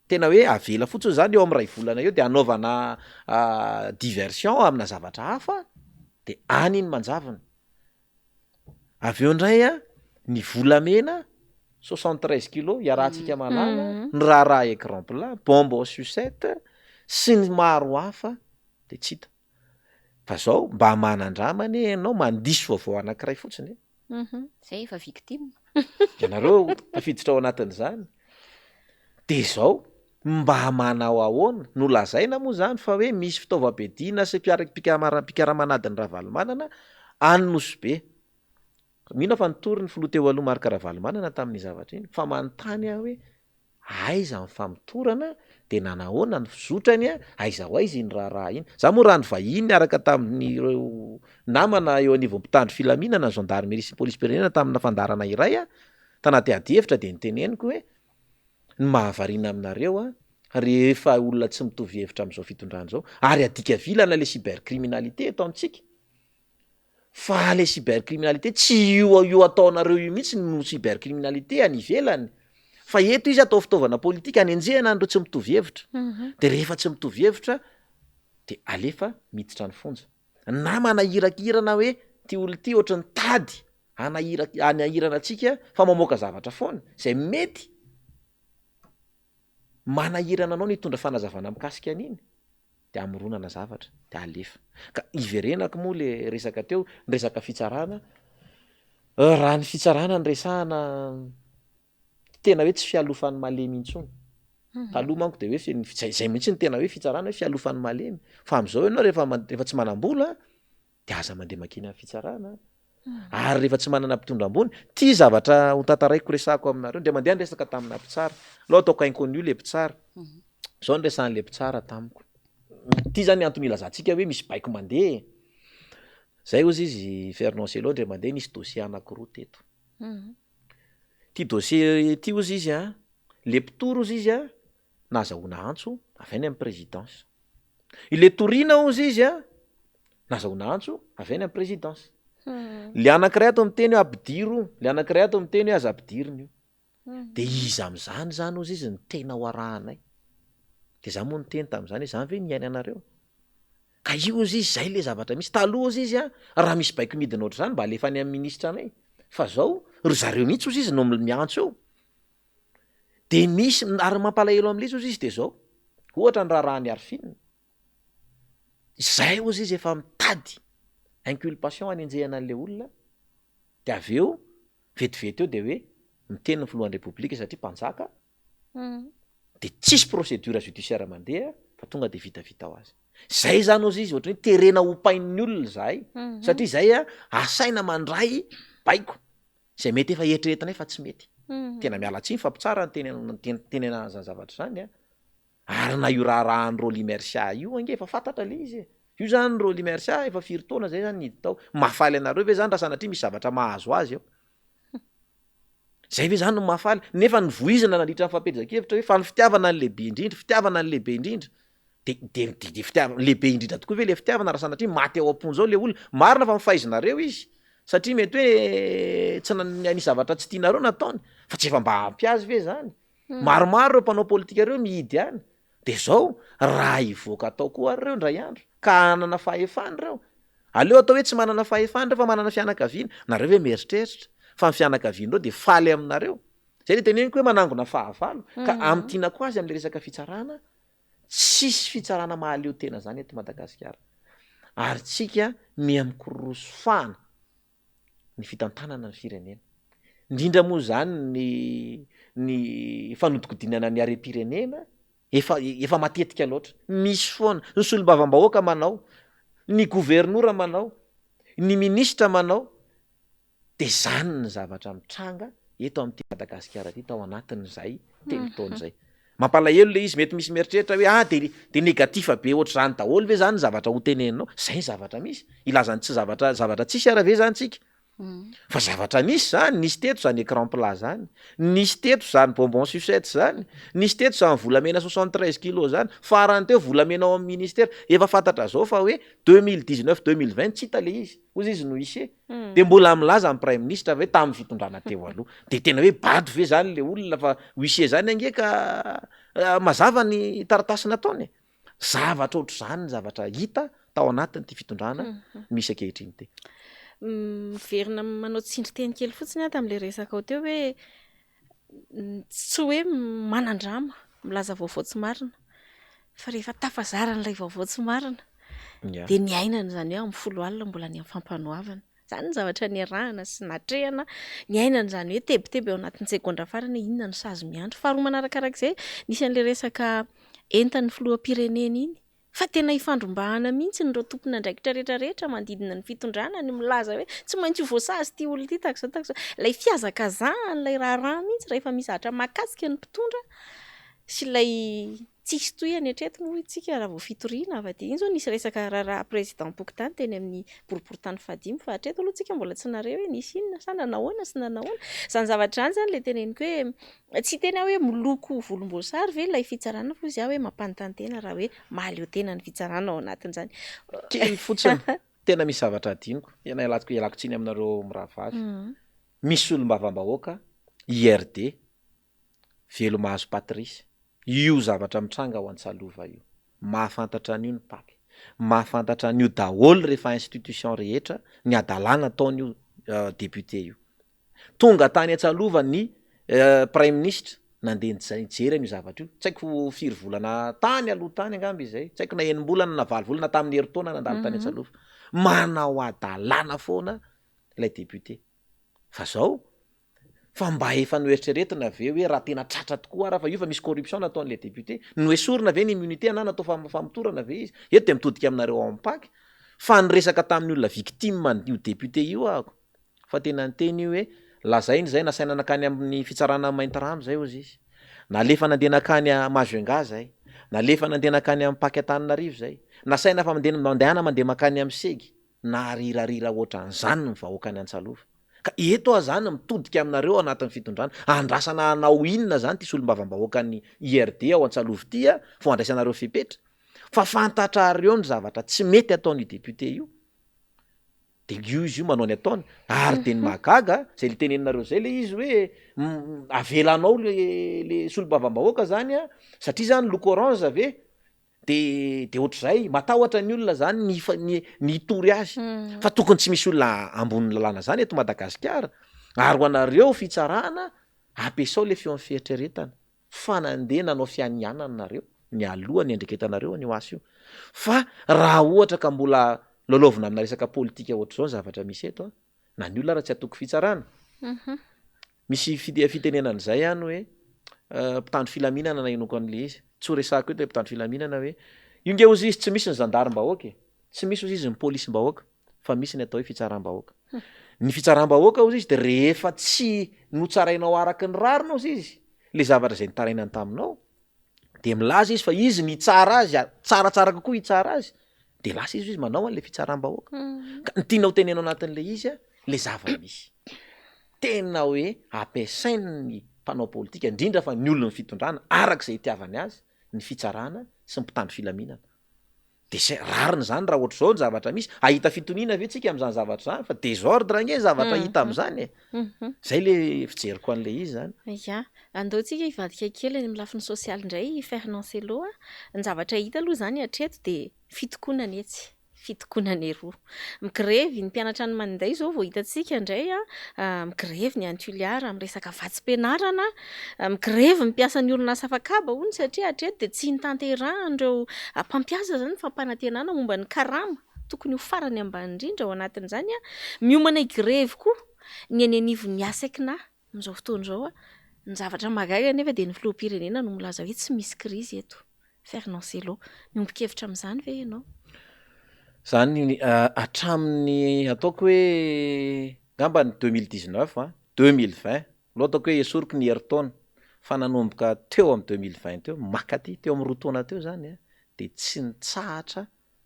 [SPEAKER 7] tena hoe avela fotsiny zany eo amin'ny iray volana eo de hanaovana diversion amina zavatra hafa de any iny manjavona. Avy eo indray a, ny volamena 73 kilos iarahantsika mahalala, ny raharaha écran plat, bonbon sucette sy ny maro hafa de tsy hita. Fa zao mba manandrama anie ianao mandiso vaovao anankiray fotsiny e.
[SPEAKER 2] Zay efa victime.
[SPEAKER 7] Ianareo tafiditra ao anatin'izany. De zao, mba manao ahoana? Nolazaina moa zany fa hoe misy fitaovam-piadiana sy mpiara- mpikamara- mpikaramanadin'i Ravalomanana any Nosy Be. Mino aho fa nitory ny filoha teo aloha Marc Ravalomanana tamin'iny zavatra iny. Fa manontany aho hoe aiza ny famotorana dia nanahoana ny fizotrany, aiza ho aiza iny raharaha iny. Za moa raha nivahiny niaraka tamin'ireo namana eo anivon'ny mpitandro filaminana, ny gendarmerie sy ny polisim-pirenena tamina fandaharana iray aho, tanaty adihevitra dia noteneniko hoe ny mahavariana aminareo an, rehefa olona tsy mitovy hevitra amin'izao fitondrana izao, ary adika vilana ilay cybercriminalité eto amintsika. Fa le cybercriminalité tsy io io ataonareo io mihitsy no cybercriminalité any ivelany fa eto izy atao fitaovana politika anenjehana an'ireo tsy mitovy hevitra de rehefa tsy mitovy hevitra de alefa miditra ny fonja na manahirakirana hoe ty olo ty ohatry ny tady anahira- anahirana antsika fa mamoaka zavatra foana zay mety manahirana anao ny hitondra fanazavana mikasika an'iny de amoronana zavatra de alefa. Ka iverenako moa le resaka teo, ny resaka fitsarana, raha ny fitsarana no resahana tena hoe tsy fialofan'ny malemy intsony. Taloha manko de hoe fi- zay zay mihitsy no tena hoe fitsarana hoe fialofan'ny malemy, fa am'zao ianao rehefa man- rehefa tsy manam-bola de aza mandeha mankeny amin'ny fitsarana, ary rehefa tsy manana mpitondra ambony, ty zavatra ho tantaraiko resahako aminareo, ndray mandeha niresaka tamina mpitsara, aleo ataoko inconnu le mpitsara, zao no resahan'le mpitsara tamiko, ty zany antony ilazantsika hoe misy baiko mandeha e, zay hozy izy Fernand Cello ndray mandeha nisy dossier anakiroa teto, ty dossier ty hozy izy an, le mpitory hozy izy an, nahazahoana antso avy any amin'ny présidence. Ilay toriana hozy izy a, nahazahoana antso avy any amin'ny présidence. Le anankiray ato miteny hoe ampidiro io, le anankiray ato miteny hoe aza ampidirina io. De iza amin'izany zany hozy izy no tena ho arahanay? De za moa niteny tamin'izany hoe zany ve ny iainanareo? Ka io hozy izy zay le zavatra misy, taloha hozy izy a, raha misy baiko midina ohatr'izany mba alefa any amin'ny ministra anay, fa zao ry zareo mihitsy hozy izy no miantso eo. De misy, ary ny mampalahelo amin'ilay izy hozy izy de zao, ohatra ny raharahan'i Arfin, izay hozy izy efa mitady inculpation hanenjehana an'ilay olona, de avy eo vetivety eo de hoe miteny ny filohan'ny repoblika satria mpanjaka, de tsisy procédure judiciaire mandeha fa tonga de vitavita ho azy. Zay zany ozy izy ohatran'ny hoe terena hompain'ny olona izahay satria zay a asaina mandray baiko zay mety efa eritreretinay fa tsy mety. Tena miala tsiny fa mpitsara ny teny teny an'izany zavatra izany a. Ary na io raharahan'i Rolly Mercia io ange efa fantatra le izy e. Io zany Rolly Mercia efa firy taona zay zany nihidy tao. Mahafaly anareo ve zany raha sanatria misy zavatra mahazo azy eo? Zay ve zany no mahafaly? Nefa novoizina nandritra ny fampielezan-kevitra hoe fa ny fitiavana no lehibe indrindra, fitiavana no lehibe indrindra. De de de de fitiavana lehibe indrindra tokoa ve le fitiavana raha sanatria maty ao am-ponja ao le olona? Marina fa mifaizinareo izy satria mety hoe tsy na- nisy zavatra tsy tianareo nataony fa tsy efa mba ampy azy ve zany? Maromaro ireo mpanao politika ireo mihidy any. De zao, raha hivoaka tao koa ary ireo indray andro, ka hanana fahefana ireo, aleo atao hoe tsy manana fahefana ireo fa manana fianakaviana, nareo ve mieritreritra fa ny fianakavian'ireo de faly aminareo? Zay le teneniko hoe manangona fahavalo, ka amintinako azy amle resaka fitsarana, tsisy fitsarana mahaleo tena zany eto Madagasikara, ary tsika miha mikororoso fahana. ny fitantanana ny firenena. Indrindra moa izany ny ny fanodikodinana ny harem-pirenena efa efa matetika loatra. Misy foana, ny solombavambahoaka manao, ny governora manao, ny minisitra manao, de zany ny zavatra mitranga eto amin'ity Madagasikara ity tao anatin'izay telo taona izay. Mampalahelo le izy, mety misy mieritreritra hoe ah de de négatif be ohatr'izany daholo ve zany ny zavatra ho teneninao? Zay ny zavatra misy, hilaza ny tsy zavatra zavatra tsisy ara ve zany tsika? Fa zavatra nisy zany, nisy teto zany écran plat zany, nisy teto zany bonbon sucette zany, nisy teto zany volamena 73 kilos zany, farany teo volamena ao amin'ny ministera, efa fantatra zao fa hoe 2019 2020 tsy hita le izy, hozy izy no huissier. De mbola milaza ny praiminisitra hoe tamin'ny fitondrana teo aloha. De tena hoe bado ve zany le olona fa huissier zany ange ka mazava ny taratasy nataony e. Zavatra ohatr'izany ny zavatra hita tao anatin'ity fitondrana misy ankehitriny ity.
[SPEAKER 1] Miverina manao tsindrin-teny kely fotsiny aho tamin'ilay resakao teo hoe tsy hoe manandrama milaza vaovao tsy marina fa rehefa tafazara an'ilay vaovao tsy marina dia niainana izany hoe amin'ny foloalina mbola any amin'ny fampanoavana. Izany ny zavatra niarahana sy natrehana, niainana izany hoe tebiteby ao anatin'ny segondra farany hoe inona no sazy miandry. Faharoa manarakarak'izay, nisy an'ilay resaka entan'ny filoham-pirenena iny Fa tena ifandrombahana mihitsy ireo tompon'andraikitra rehetra rehetra manodidina ny fitondrana ny milaza hoe tsy maintsy ho voasazy ity olona ity tahaka izao tahaka izao. Ilay fihazakazahan'ilay raharaha mihitsy rehefa misy zavatra mahakasika ny mpitondra sy ilay tsisy tohiny hatreto moa isika raha vao fitoriana fa dia iny izao nisy resaka raharaha président-pokontany teny amin'ny boriborintany fahadimy fa hatreto aloha isika mbola tsy nahare hoe nisy inona sa nanahoana sy nanahoana. Izany zavatra izany izany ilay teneniko hoe Tsy hiteny aho hoe miloko volomboasary ve ilay fitsarana fa hoy izaho hoe mampanontany tena raha hoe mahaleo tena ny fitsarana ao anatin'izany.
[SPEAKER 7] Kely fotsiny, tena misy zavatra adinoko, tena ialako ialako tsiny aminareo mirahavavy. Misy solombavambahoaka, IRD, Velomahazo Patrice, io zavatra mitranga ao Antsalova io, mahafantatra an'io ny Pac, mahafantatra an'io daholo rehefa institution rehetra, ny hadalana ataon'io député io. Tonga tany Antsalova ny praiminisitra nandeha nijery an'io zavatra io, tsy haiko firy volana tany aloha tany angamba izay, tsy haiko na enim-bolana na valo volana tamin'ny herintaona nandalo tany Antsalova. Manao hadalana foana ilay député. Fa zao, fa mba efa noeritreretina ve hoe raha tena tratra tokoa ara fa io fa misy corruption nataon'ilay député, noesorina ve ny immunité na natao famotorana ve izy? Eto dia mitodika aminareo ao amin'ny Pac, fa niresaka tamin'ny olona victime an'io député io ahako. Fa tena niteny io hoe lazainy zay nasaina nankany amin'ny fitsarana Maintirano zay hozy izy. Nalefa nandeha nankany Majunga zay. Nalefa nandeha nankany amin'ny Pac Antananarivo zay. Nasaina fa mandeha mandehana mandeha mankany amin'ny Segy. Narirarira ohatran'izany ny vahoakan'i Antsalova. Ka eto aho zany mitodika aminareo ao anatin'ny fitondrana. Andrasana hanao inona zany ity solombavambahoakan'ny IRD ao Antsalova ity a, vao andraisanareo fepetra? Fa fantatrareo ny zavatra tsy mety ataon'io député io. De io izy io manao ny ataony ary de ny mahagaga zay le teneninareo zay le izy hoe avelanao le le solombavambahoaka zany a satria zany loko orange ve de de ohatr'izay matahotra ny olona zany ny hifa- ny ny hitory azy fa tokony tsy misy olona ambonin'ny lalàna zany eto Madagasikara ary ho anareo fitsarana ampiasao le feon'ny fieritreretana fa nandeha nanao fianianana nareo nialoha ny andreketanareo an'io asa io fa raha ohatra ka mbola lalaovina amina resaka politika ohatr'izao ny zavatra misy eto a, na ny olona ara tsy hatoky fitsarana, misy fite- fitenenana izay ihany hoe mpitandro filaminana nahenoako an'le izy, tsy ho resahako eto le mpitandro filaminana hoe Io nge ozy izy tsy misy ny zandarim-bahoaka e, tsy misy ozy izy ny polisim-bahoaka fa misy ny atao hoe fitsaram-bahoaka. Ny fitsaram-bahoaka ozy izy de rehefa tsy notsarainao araka ny rariny ozy izy le zavatra izay nitarainany taminao de milaza izy fa izy ny hitsara azy ary tsaratsara kokoa hitsara azy de lasa izy ozy manao an'le fitsaram-bahoaka. Ka ny tianao teneno anatin'le izy a le zava-misy. Tena hoe ampiasain'ny mpanao politika indrindra fa ny olon'ny fitondrana araka izay itiavany azy ny fitsarana sy ny mpitandro filaminana. De zay, rariny zany raha ohatr'izao ny zavatra misy, hahita fitoniana ve tsika am'zany zavatra zany fa désordre ange ny zavatra hita am'zany e! Zay le fijeriko an'le izy zany.
[SPEAKER 1] Ya, andao tsika hivadika kely any amin'ny lafiny sosialy indray i Fernand Cello a! Ny zavatra hita aloha zany hatreto dia fitokonana etsy. Fitokonana eroa. Migrevy ny mpianatra any Maninday izao vao hitantsika indray a, migrevy ny any Toliara amin'ny resaka vatsim-pianarana, migrevy ny mpiasan'ny orinasa afakaba hono satria hatreto dia tsy notanterahan'ireo mpampiasa izany ny fampanantenana momba ny karama tokony ho farany ambany indrindra ao anatin'izany a. Miomana higrevy koa ny eny anivon'ny ASECNA amin'izao fotoana izao a. Ny zavatra mahagaga anefa dia ny filoham-pirenena no milaza hoe tsy misy krizy eto. Fernand Cello. Miombon-kevitra amin'izany ve ianao?
[SPEAKER 7] Zany hatramin'ny ataoko hoe ngamba ny 2019 an, 2020, aleo ataoko hoe esoriko ny herintaona fa nanomboka teo amin'ny 2020 teo mankaty teo amin'ny roa taona teo zany an de tsy nitsahatra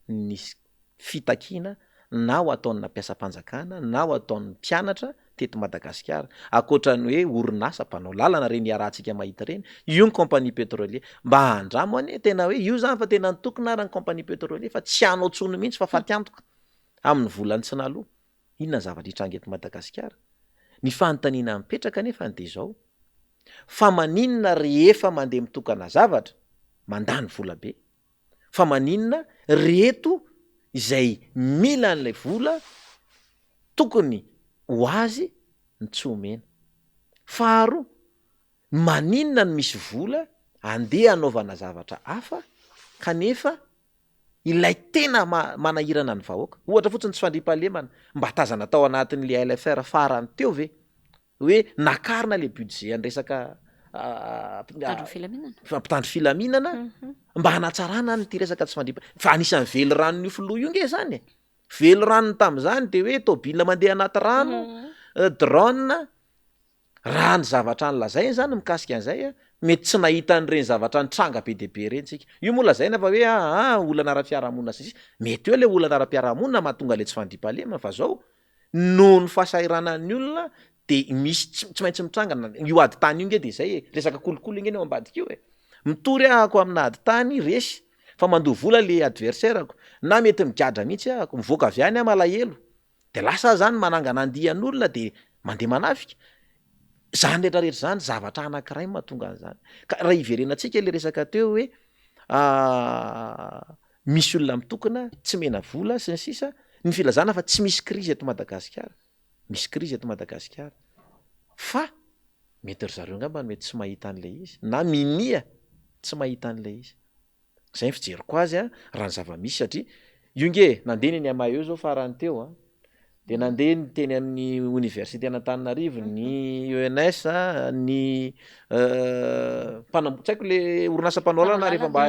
[SPEAKER 7] nisy fitakiana na ho ataon'ny mpiasam-panjakana na ho ataon'ny mpianatra teto Madagasikara, ankoatra ny hoe orinasa mpanao lalana ireny iarahantsika mahita ireny, io ny compagnie pétrolier, mba andramo anie tena hoe io zany fa tena nitokona ary ny compagnie pétrolier fa tsy hanao tsony mihitsy fa fatiantoka amin'ny volany tsy naloa, inona ny zavatra hitranga eto Madagasikara? Ny fanontaniana mipetraka anefa dia izao, fa maninona rehefa mandeha mitokana zavatra mandany vola be? Fa maninona reto izay mila an'ilay vola tokony ho azy no tsy omena? Faharoa, maninona no misy vola andeha hanaovana zavatra hafa kanefa ilay tena manahirana ny vahoaka, ohatra fotsiny tsy fandriampahalemana, mba tazana tao anatin'ilay LFR farany teo ve hoe nakarina le budget an'ny resaka
[SPEAKER 2] Mpitandro filaminana.
[SPEAKER 7] mpitandro filaminana mba hanatsarana an'ity resaka tsy fandriampa- fa anisan'ny veliranon'io filoha io nge zany e, veliranony tamin'izany de hoe tôbila mandeha anaty rano, drone, raha ny zavatra nolazainy zany mikasika an'izay a, mety tsy nahita an'ireny zavatra nitranga be dia be ireny tsika, io moa lazaina fa hoe aa olana ara-piarahamonina sy ny sisa, mety eo le olana ara-piarahamonina mahatonga le tsy fandriampahalemana fa zao Noho ny fahasahiranan'ny olona de misy tsy tsy maintsy mitranga na io ady tany io nge de zay e, resaka kolikoly nge ny ao ambadika io e, mitory ahako amina ady tany resy fa mandoa vola le adversaire-ko na mety migadra mihitsy ahako, mivoaka avy any aho malahelo de lasa aho zany manangana andian'olona de mandeha manafika, zany rehetra rehetra zany zavatra anakiray mahatonga an'zany, ka raha hiverenantsika le resaka teo hoe Misy olona mitokona, tsy mena vola, sy ny sisa Ny filazana fa tsy misy krizy eto Madagasikara. Misy krizy eto Madagasikara. Fa mety ry zareo angamba no mety tsy mahita an'ilay izy, na minia tsy mahita an'ilay izy. Izay ny fijeriko azy an, raha ny zava-misy satria io nge e, nandeha ny eny Amaeo zao farany teo an, De nandeha ny teny amin'ny oniversite an'Antananarivo, ny ENS, ny mpanamboatra, tsy haiko le orinasa mpanao lalana rehefa mba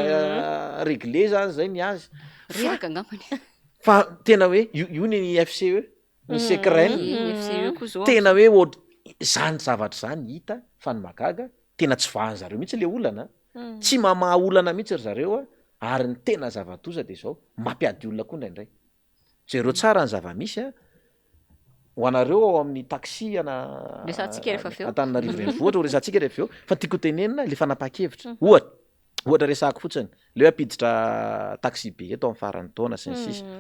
[SPEAKER 7] réglé zany zay ny azy.
[SPEAKER 2] Reraka angambany.
[SPEAKER 7] Fa tena hoe io io ny FCE, ny SECREN,
[SPEAKER 2] Ny FCE koa zao.
[SPEAKER 7] tena hoe ohatr- zany zavatra zany hita fa ny mahagaga tena tsy vahan'zareo mihitsy le olana, tsy mamaha olana mihitsy ry zareo a, ary ny tena zava-doza de zao, mampiady olona koa indraindray. Jereo tsara ny zava-misy a! Ho anareo ao amin'ny taxi ana
[SPEAKER 2] Resahantsika rehefa avy eo.
[SPEAKER 7] Antananarivo renivohitra ho resahantsika rehefa avy eo fa tiako ho tenenina le fanapahan-kevitra. Ohatra, ohatra resahako fotsiny, le hoe hampiditra taxi be eto amin'ny faran'ny taona sy ny sisa.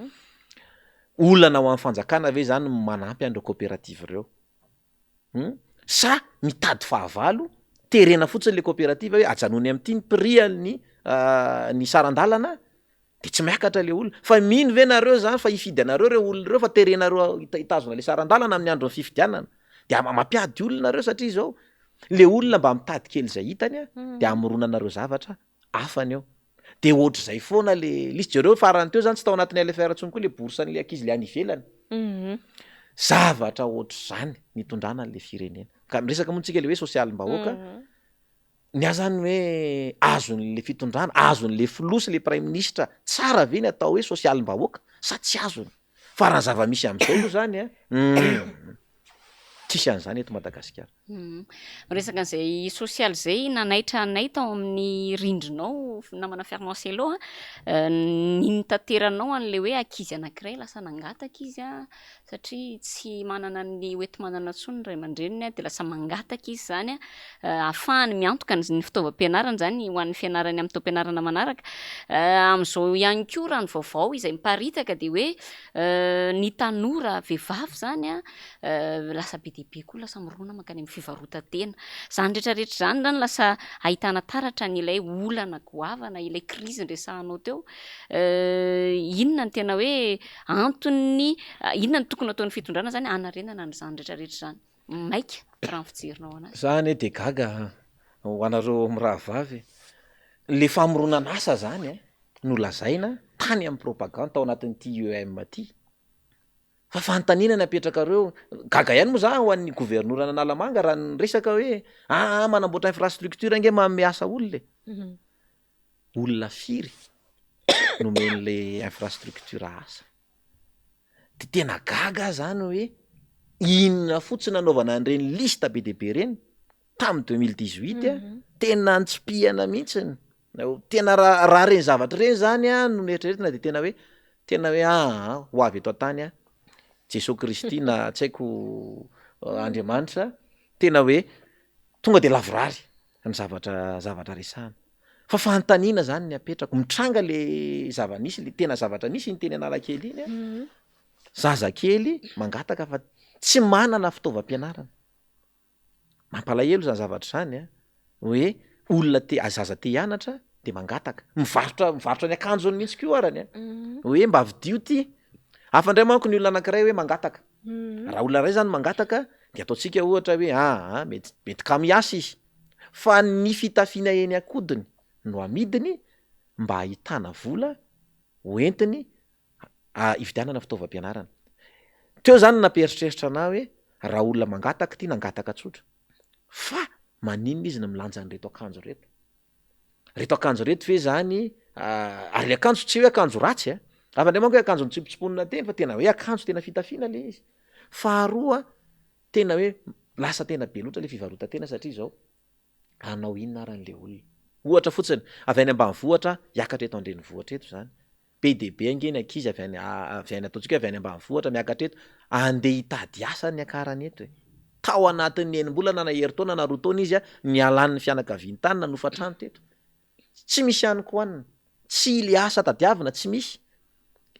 [SPEAKER 7] Olana ho an'ny fanjakana ve zany ny manampy an'ireo coopérative ireo? Hum? Sa mitady fahavalo, terena fotsiny le coopérative hoe ajanony amin'ity ny prix an'ny ny saran-dalana de tsy miakatra le olona, fa mino ve nareo zany fa hifidy anareo reo olona reo fa terenareo hitazona le saran-dalana amin'ny andron'ny fifidianana, de mampiady olona nareo satria zao le olona mba mitady kely zay hitany a de amoronanareo zavatra hafany eo, de ohatr'izay foana le lisy, jereo farany teo zany tsy tao anatin'ny LFR intsony koa le bourse an'le ankizy le any ivelany, zavatra ohatr'izany nitondrana an'le firenena, ka miresaka moa tsika le hoe sosialim-bahoaka. Ny ahy zany hoe azon'le fitondrana, azon'le filoha sy le praiminisitra tsara ve ny atao hoe sosialim-bahoaka sa tsy azony? Fa raha ny zava-misy am'zao aloha zany an, humm tsisy an'zany eto Madagasikara.
[SPEAKER 2] Miresaka an'izay sosialy izay, nanaitra anay tao amin'ny rindrinao namana Fernand Cello a, ny nitateranao an'ilay hoe ankizy anankiray lasa nangataka izy a, satria tsy manana ny hoenti-manana intsony ny ray aman-dreniny dia lasa mangataka izy izany ahafahany miantoka ny fitaovam-pianarana izany ho an'ny fianarany amin'ny taom-pianarana manaraka. Amin'izao ihany koa raha ny vaovao izay miparitaka dia hoe ny tanora vehivavy izany lasa be dia be koa lasa mirona mankany amin'ny fivarotan-tena. Izany rehetra rehetra izany izany lasa ahitana taratra an'ilay olana goavana, ilay krizy niresahanao teo. Inona no tena hoe Antony inona no tokony ataon'ny fitondrana zany hanarenana an'izany rehetra rehetra izany? Maika raha ny fijerinao anazy.
[SPEAKER 7] Za anie de gaga ho anareo mirahavavy, le famoronan'asa zany a no lazaina tany amin'ny propagande tao anatin'ity IEM ty, fa fanontaniana ny apetrakareo, gaga ihany moa za ho an'ny governoran'Analamanga raha niresaka hoe aa manamboatra infrastructure ange manome asa olona e, olona firy nomen'le infrastructure asa? De tena gaga aho zany hoe inona fotsiny nanaovana an'ireny liste be dia be ireny tamin'ny 2018 a, tena nitsipihana mihitsiny, tena raha raha reny zavatra ireny zany a no noeritreretina de tena hoe tena hoe aa ho avy eto an-tany a Jesoa Kristy na tsy haiko Andriamanitra, tena hoe tonga de lavorary ny zavatra zavatra resahana. Fa fanontaniana zany ny apetrako, mitranga le zava-nisy le tena zavatra nisy iny teny Analakely iny an, zazakely mangataka fa tsy manana fitaovam-pianarana, mampalahelo zany zavatra zany an, hoe olona te zaza te hianatra de mangataka, mivarotra mivarotra ny akanjony mihitsy koa arany an, hoe mba vidio ty, hafa ndray manko ny olona anakiray hoe mangataka, raha olona ray zany mangataka de ataontsika ohatra hoe aa mety mety kamo hiasa izy, fa ny fitafiana eny an-kodiny no amidiny mba hahitana vola hoentiny hividianana fitaovam-pianarana. Teo zany no nampieritreritra anah hoe raha olona mangataka ity nangataka tsotra fa maninona izy no milanja an'ireto akanjo ireto? Reto akanjo reto ve zany ary le akanjo tsy hoe akanjo ratsy a, hafa ndray manko hoe akanjo nitsimpontsimponina teny fa tena hoe akanjo tena fitafiana le izy. Faharoa Tena hoe lasa tena be loatra le fivarotan-tena satria izao hanao inona ara an'le olona. Ohatra fotsiny, avy any ambanivohitra hiakatra eto an-drenivohitra eto izany, be dia be ange ny ankizy avy any avy any ataontsika hoe avy any ambanivohitra miakatra eto, andeha hitady asa ny niakarany eto e. Tao anatin'ny enim-bolana na herintaona na roa taona izy a, nialan'ny fianakaviany tany nanofa trano teto. Tsy misy hanin-kohanina, tsy le asa tadiavina tsy misy.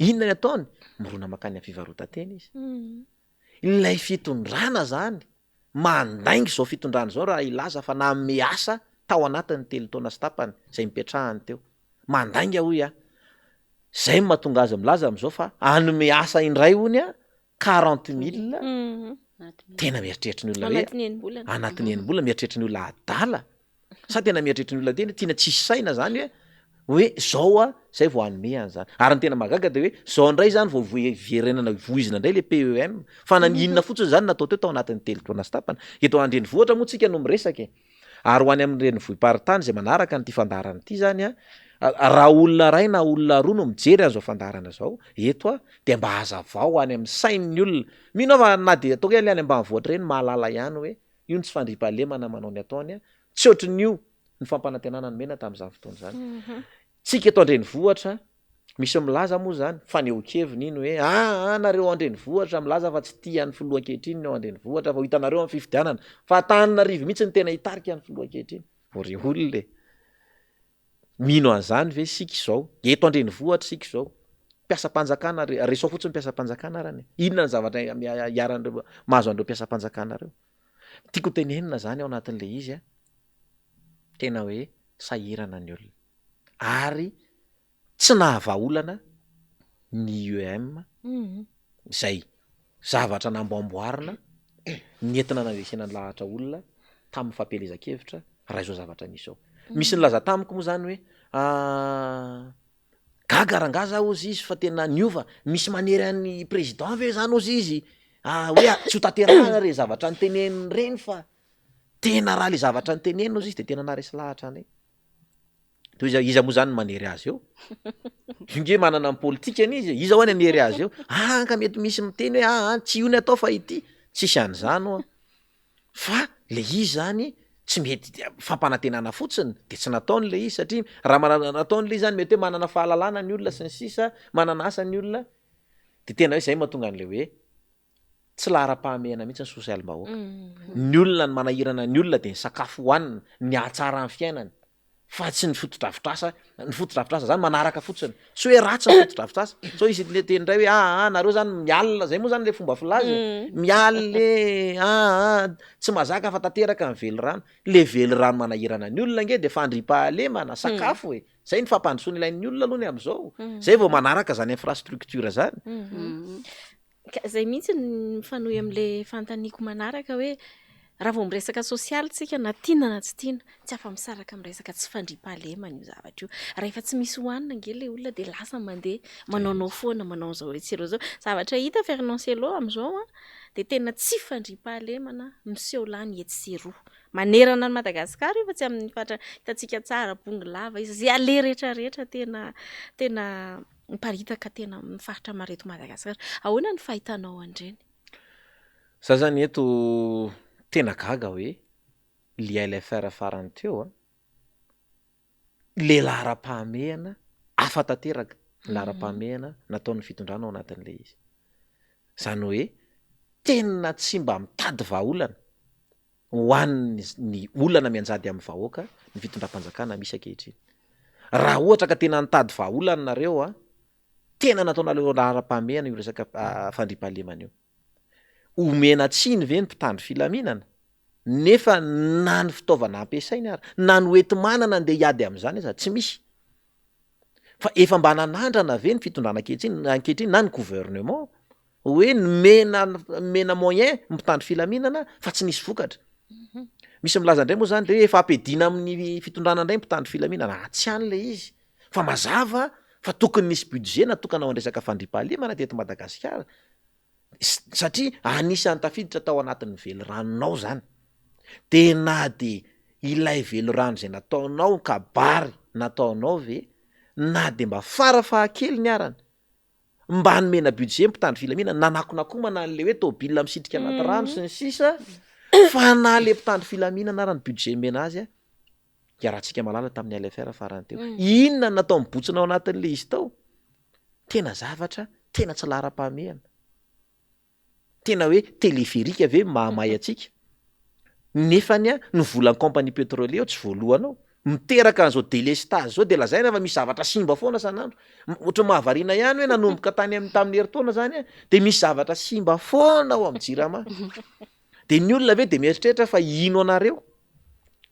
[SPEAKER 7] Inona ny ataony? Mirona mankany amin'ny fivarotan-tena izy. Ilay fitondrana zany, mandainga izao fitondrana izao raha hilaza fa nanome asa tao anatin'ny telo taona sy tapany izay nipetrahany teo. Mandainga hoy aho. Izay no mahatonga azy milaza amin'izao fa hanome asa indray hono an, 40 mille, tena mieritreritra ny olona hoe, anatin'ny enim-bolana, mieritreritra ny olona adala. Sa tena mieritreritra ny olona tena tiana tsisy saina zany hoe hoe zao a zay vao hanome an'zany. Ary ny tena mahagaga de hoe zao ndray zany vao voe- verenana voizina ndray le PEM fa na ny inona fotsiny zany natao teo tao anatin'ny telo taona sy tapany. Eto an-drenivohitra moa tsika no miresaka e. Ary ho any amin'ny renivohi-paritany zay manaraka an'ity fandaharana ity zany a, raha olona iray na olona roa no mijery an'izao fandaharana zao eto a de mba hazavao any amin'ny sain'ny olona. Mino aho fa na de ataoko hoe le any ambanivohitra reny mahalala ihany hoe Io ny tsy fandriampahalemana manao ny ataony a, tsy ohatrin'io ny fampanantenana nomena tamin'izany fotoana izany. Tsika eto an-drenivohitra, misy milaza moa izany, fanehoan-keviny iny hoe aa nareo ao an-drenivohitra milaza fa tsy tia an'ny filoha ankehitriny ny ao an-drenivohitra fa ho hitanareo amin'ny fifidianana fa Antananarivo mihitsy no tena hitarika ny filoha ankehitriny. Vao re olona e! Mino an'izany ve isika izao? Eto an-drenivohitra isika izao. Mpiasam-panjakana, resao fotsiny mpiasam-panjakana arany e. Inona ny zavatra iharan'ireo, mahazo an'ireo mpiasam-panjakana ireo? Tiako ho tenenina izany ao anatin'ilay izy a, tena hoe sahirana ny olona. Ary tsy nahavaha olana ny IEM izay zavatra namboamboarina nentina nandresena ny lahatra olona tamin'ny fampielezan-kevitra raha izao zavatra misy izao. Misy nilaza tamiko moa zany hoe gaga rangaha za hozy izy fa tena niova, misy manery an'ny président ve zany hozy izy hoe tsy ho tanterahana re zavatra noteneniny reny fa. Tena raha le zavatra noteneniny ozy izy de tena naharesy lahatra anay. Toy iza iza moa zany no manery azy eo? Io nge manana ny politikany izy e, iza hoa ny hanery azy eo? Ah ka mety misy miteny hoe aa tsy io ny atao fa ity, tsisy an'zany hoa, fa le izy zany tsy mety fampanantenana fotsiny de tsy nataony le izy satria raha manana nataony le izy zany mety hoe manana fahalalana ny olona sy ny sisa, manana asa ny olona, de tena hoe zay mahatonga an'le hoe Tsy laharam-pahamehana mihitsy ny sosialim-bahoaka. Ny olona, ny manahirana ny olona dia ny sakafo hohanina, ny hahatsara ny fiainany, fa tsy ny fotodrafitrasa, ny fotodrafitrasa zany manaraka fotsiny. Tsy hoe ratsy ny fotodrafitrasa, sao hisy le teny indray hoe aa nareo zany mialona, zay moa zany le fomba filaza e, mialona e, aa tsy mahazaka fa tanteraka ny velirano. Le velirano manahirana ny olona ange dia fandriampahalemana, sakafo e, zay ny fampandrosoana ilain'ny olona aloha ny amin'izao, zay vao manaraka zany infrastructure zany.
[SPEAKER 1] Ka izay mihitsy no mifanohy amin'ilay fanontaniako manaraka hoe raha vao miresaka sosialy tsika na tiana na tsy tiana, tsy afa-misaraka amin'ny resaka tsy fandriampahalemana io zavatra io. Rehefa tsy misy hohanina ange ilay olona dia lasa mandeha manaonao foana, manao an'izao etsy sy eroa izao. Zavatra hita Fernand Cello amin'izao an, dia tena tsy fandriampahalemana miseho lany etsy sy eroa. Manerana an'i Madagasikara io fa tsy amin'ny faritra hitantsika tsara, Bongolava, izay aleha rehetra rehetra tena tena miparitaka tena amin'ny faritra maro eto Madagasikara. Ahoana ny fahitanao an'ireny?
[SPEAKER 7] Za zany eto tena gaga hoe le LFR farany teo an, le laharam-pahamehana hafa tanteraka ny laharam-pahamehana nataon'ny fitondrana ao anatin'ilay izy. Zany hoe tena tsy mba mitady vahaolana ho an'ny ny olana mianjady amin'ny vahoaka ny fitondram-panjakana misy ankehitriny. Raha ohatra ka tena nitady vahaolana nareo a, tena nataonareo laharam-pahamehana io resaka fandriampahalemana io. Omena tsiny ve ny mpitandro filaminana nefa na ny fitaovana ampiasainy ary, na ny hoenti-manana andeha hiady amin'izany aza tsy misy. Fa efa mba nanandrana ve ny fitondrana ankehitriny ankehitriny na ny gouvernement hoe nomena nomena moyen ny mpitandro filaminana fa tsy nisy vokatra. Misy milaza indray moa zany de hoe efa ampiadiana amin'ny fitondrana indray ny mpitandro filaminana, ah tsy any le izy fa mazava fa tokony nisy budget natokana ho an-dresaka fandriampahalemana teto Madagasikara satria anisan'ny tafiditra tao anatin'ny veliranonao zany, de na de ilay velirano izay nataonao kabary nataonao ve na de mba farafahakeliny arany mba nomena budget mpitandro filaminana nanakonakomana an'le hoe tôbila misitrika anaty rano sy ny sisa fa na le mpitandro filaminana ara ny budget nomena azy a iarahantsika malala tamin'ny LFR farany teo inona no natao mibotsina ao anatin'le izy tao tena zavatra tena tsy laharam-pahamehana Tena hoe téléphérique ve mahamay antsika? Nefany a, ny volan'ny compagnie pétrolier tsy voalohany ao. Miteraka an'izao délestage zao de lazaina fa misy zavatra simba foana isan'andro. Ohatran'ny mahavariana ihany hoe nanomboka tany amin'ny tamin'ny herintaona zany a, de misy zavatra simba foana ao amin'ny jirama. De ny olona ve de mieritreritra fa hino anareo?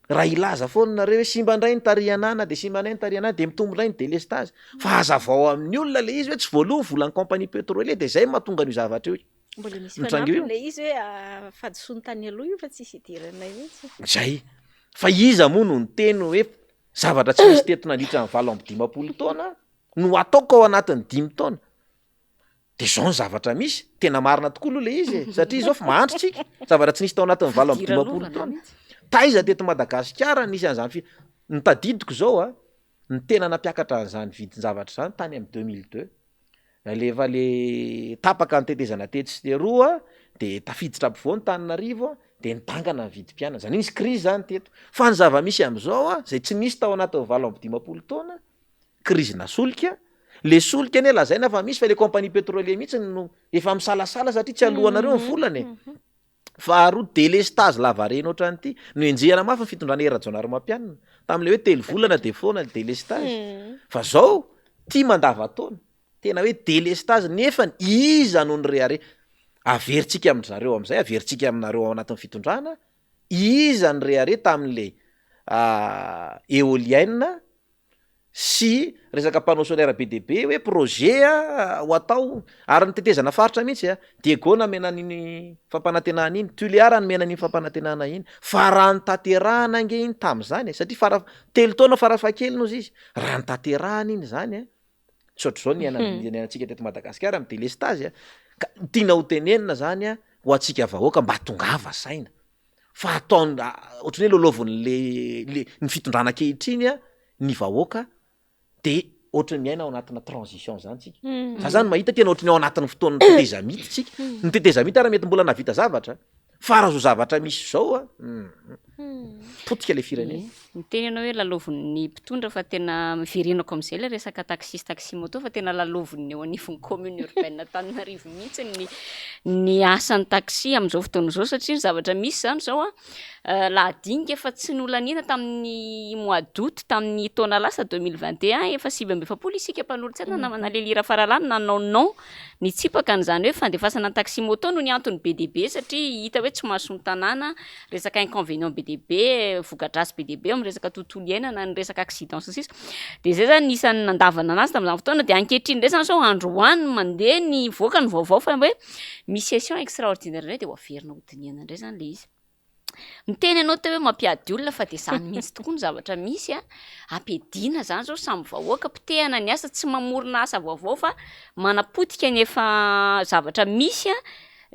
[SPEAKER 7] Raha hilaza foana nareo hoe simba indray ny tary anana de simba indray ny tary anana de mitombo indray ny délestage. Fa hazavao amin'ny olona le izy hoe tsy voaloa ny volan'ny compagnie pétrolier de zay no mahatonga an'io zavatra io.
[SPEAKER 1] Mbola misy
[SPEAKER 7] Mitranga io.
[SPEAKER 1] fanampiny le izy hoe ah, fahadisoany tany aloha io fa tsisy idiranay mihitsy.
[SPEAKER 7] Zay. Fa iza moa no niteny hoe zavatra tsy nisy teto nandritra ny 58 taona no ataoko ao anatin'ny dimy taona? De zao ny zavatra misy, tena marina tokoa aloha le izy e, satria zao fa mahantra tsika, zavatra tsy nisy tao anatin'ny 58 taona. Taiza teto Madagasikara nisy an'izany fi-, ny tadidiko zao a, ny tena nampiakatra an'izany vidin-javatra zany tany amin'ny 2002, rehefa le tapaka ny tetezana tetsy sy teroa de tafiditra ampovoany Antananarivo a, de nidangana ny vidim-piainana, zany hoe nisy crise zany teto, fa ny zava-misy am'zao a, zay tsy nisy tao anatin'ny 58 taona, Crise-na solika, le solika anie lazaina fa misy fa le compagnie pétrolier mihitsy no efa misalasala satria tsy aloanareo ny volana e. Faharoa délestage lavareny ohatran'ity, nohenjehina mafy ny fitondrana Hery Rajaonarimampianina tamin'le hoe telo volana de foana ny délestage, fa zao tia mandavantaona, tena hoe délestage nefany iza no nirehareha, averintsika amin-dry zareo am'zay, averintsika aminareo ao anatin'ny fitondrana, iza nirehareha tamin'le éolienne sy resaka panneau solaire be dia be hoe projet ho atao ary ny tetezana faritra mihitsy a, Diego namena an'iny fampanantenana iny, Tuléar nomena an'iny fampanantenana iny, fa raha notanterahana ange iny tamin'izany e, satria fara telo taona farafahakeliny hozy izy, raha notanterahana iny izany a, tsy ohatr'izao ny iainana niainantsika teto Madagasikara amin'ny délestage a, ka ny tiana ho tenenina zany a, ho antsika vahoaka mba tongava saina. Fa ataony ohatran'ny hoe lalaovin'le le ny fitondrana ankehitriny a ny vahoaka de ohatran'ny miaina ao anatina transition zany tsika. Za zany mahita tena ohatran'ny ao anatin'ny fotoan'ny tetezamita tsika. Ny tetezamita ary mety mbola nahavita zavatra fa raha zao zavatra misy zao a, hum, potika le firenena.
[SPEAKER 2] Niteny ianao hoe lalaovin'ny mpitondra fa tena miverenako amin'izay ilay resaka taxi sy taxi moto fa tena lalaovin'ny eo anivon'ny commune urbaine Antananarivo mihitsy ny ny asan'ny taxi amin'izao fotoana izao satria ny zavatra misy izany izao an, lahadinika efa tsy nolaniana tamin'ny mois d'août tamin'ny taona lasa 2021 efa 49 isika mpanolotsaina namana Lely Rafaralahy nanao non nitsipaka an'izany hoe fandefasana ny taxi moto noho ny antony be dia be satria hita hoe tsy mahasoa ny tanàna resaka inconvenient be dia be, voka-dratsy be dia be eo amin'ny resaka tontolo iainana, ny resaka accident sy ny sisa, de zay zany ny isan'ny nandavana anazy tamin'izany fotoana, de ankehitriny indray zany zao androany mandeha ny mivoaka ny vaovao fa hoe misy session extraordinaire indray de ho averina ho dinihana indray zany le izy. Miteny ianao teo hoe mampiady olona fa de zany mihitsy tokoa ny zavatra misy a, ampiadiana zany zao samy vahoaka, potehana ny asa, tsy mamorona asa vaovao fa manapotika ny efa zavatra misy a,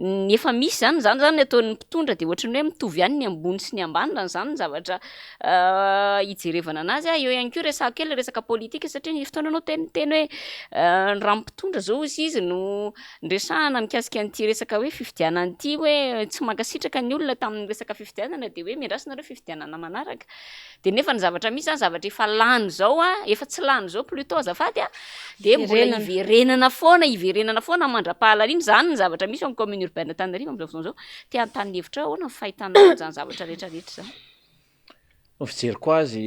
[SPEAKER 2] Ny efa misy zany, zany zany ny ataon'ny mpitondra de ohatran'ny hoe mitovy ihany ny ambony sy ny ambany raha zany ny zavatra ijerevana anazy a, eo ihany koa resahako kely resaka politika satria nisy fotoana ianao teo niteny hoe raha ny mpitondra zao hozy izy no niresahana mikasika an'ity resaka hoe fifidianana ity hoe tsy mankasitraka ny olona tamin'ny resaka fifidianana de hoe miandrasa nareo fifidianana manaraka. De nefa ny zavatra misy zany zavatra efa lany zao a, efa tsy lany zao plutot azafady a, de mbola iverenana foana, iverenana foana mandra-pahalaniana, zany ny zavatra misy ao amin'ny commune urbaine Antananarivo amin'izao fotoana izao, te hanontany ny hevitrao ahoana ny fahitanao an'izany zavatra rehetra rehetra izany?
[SPEAKER 7] Ny fijeriko azy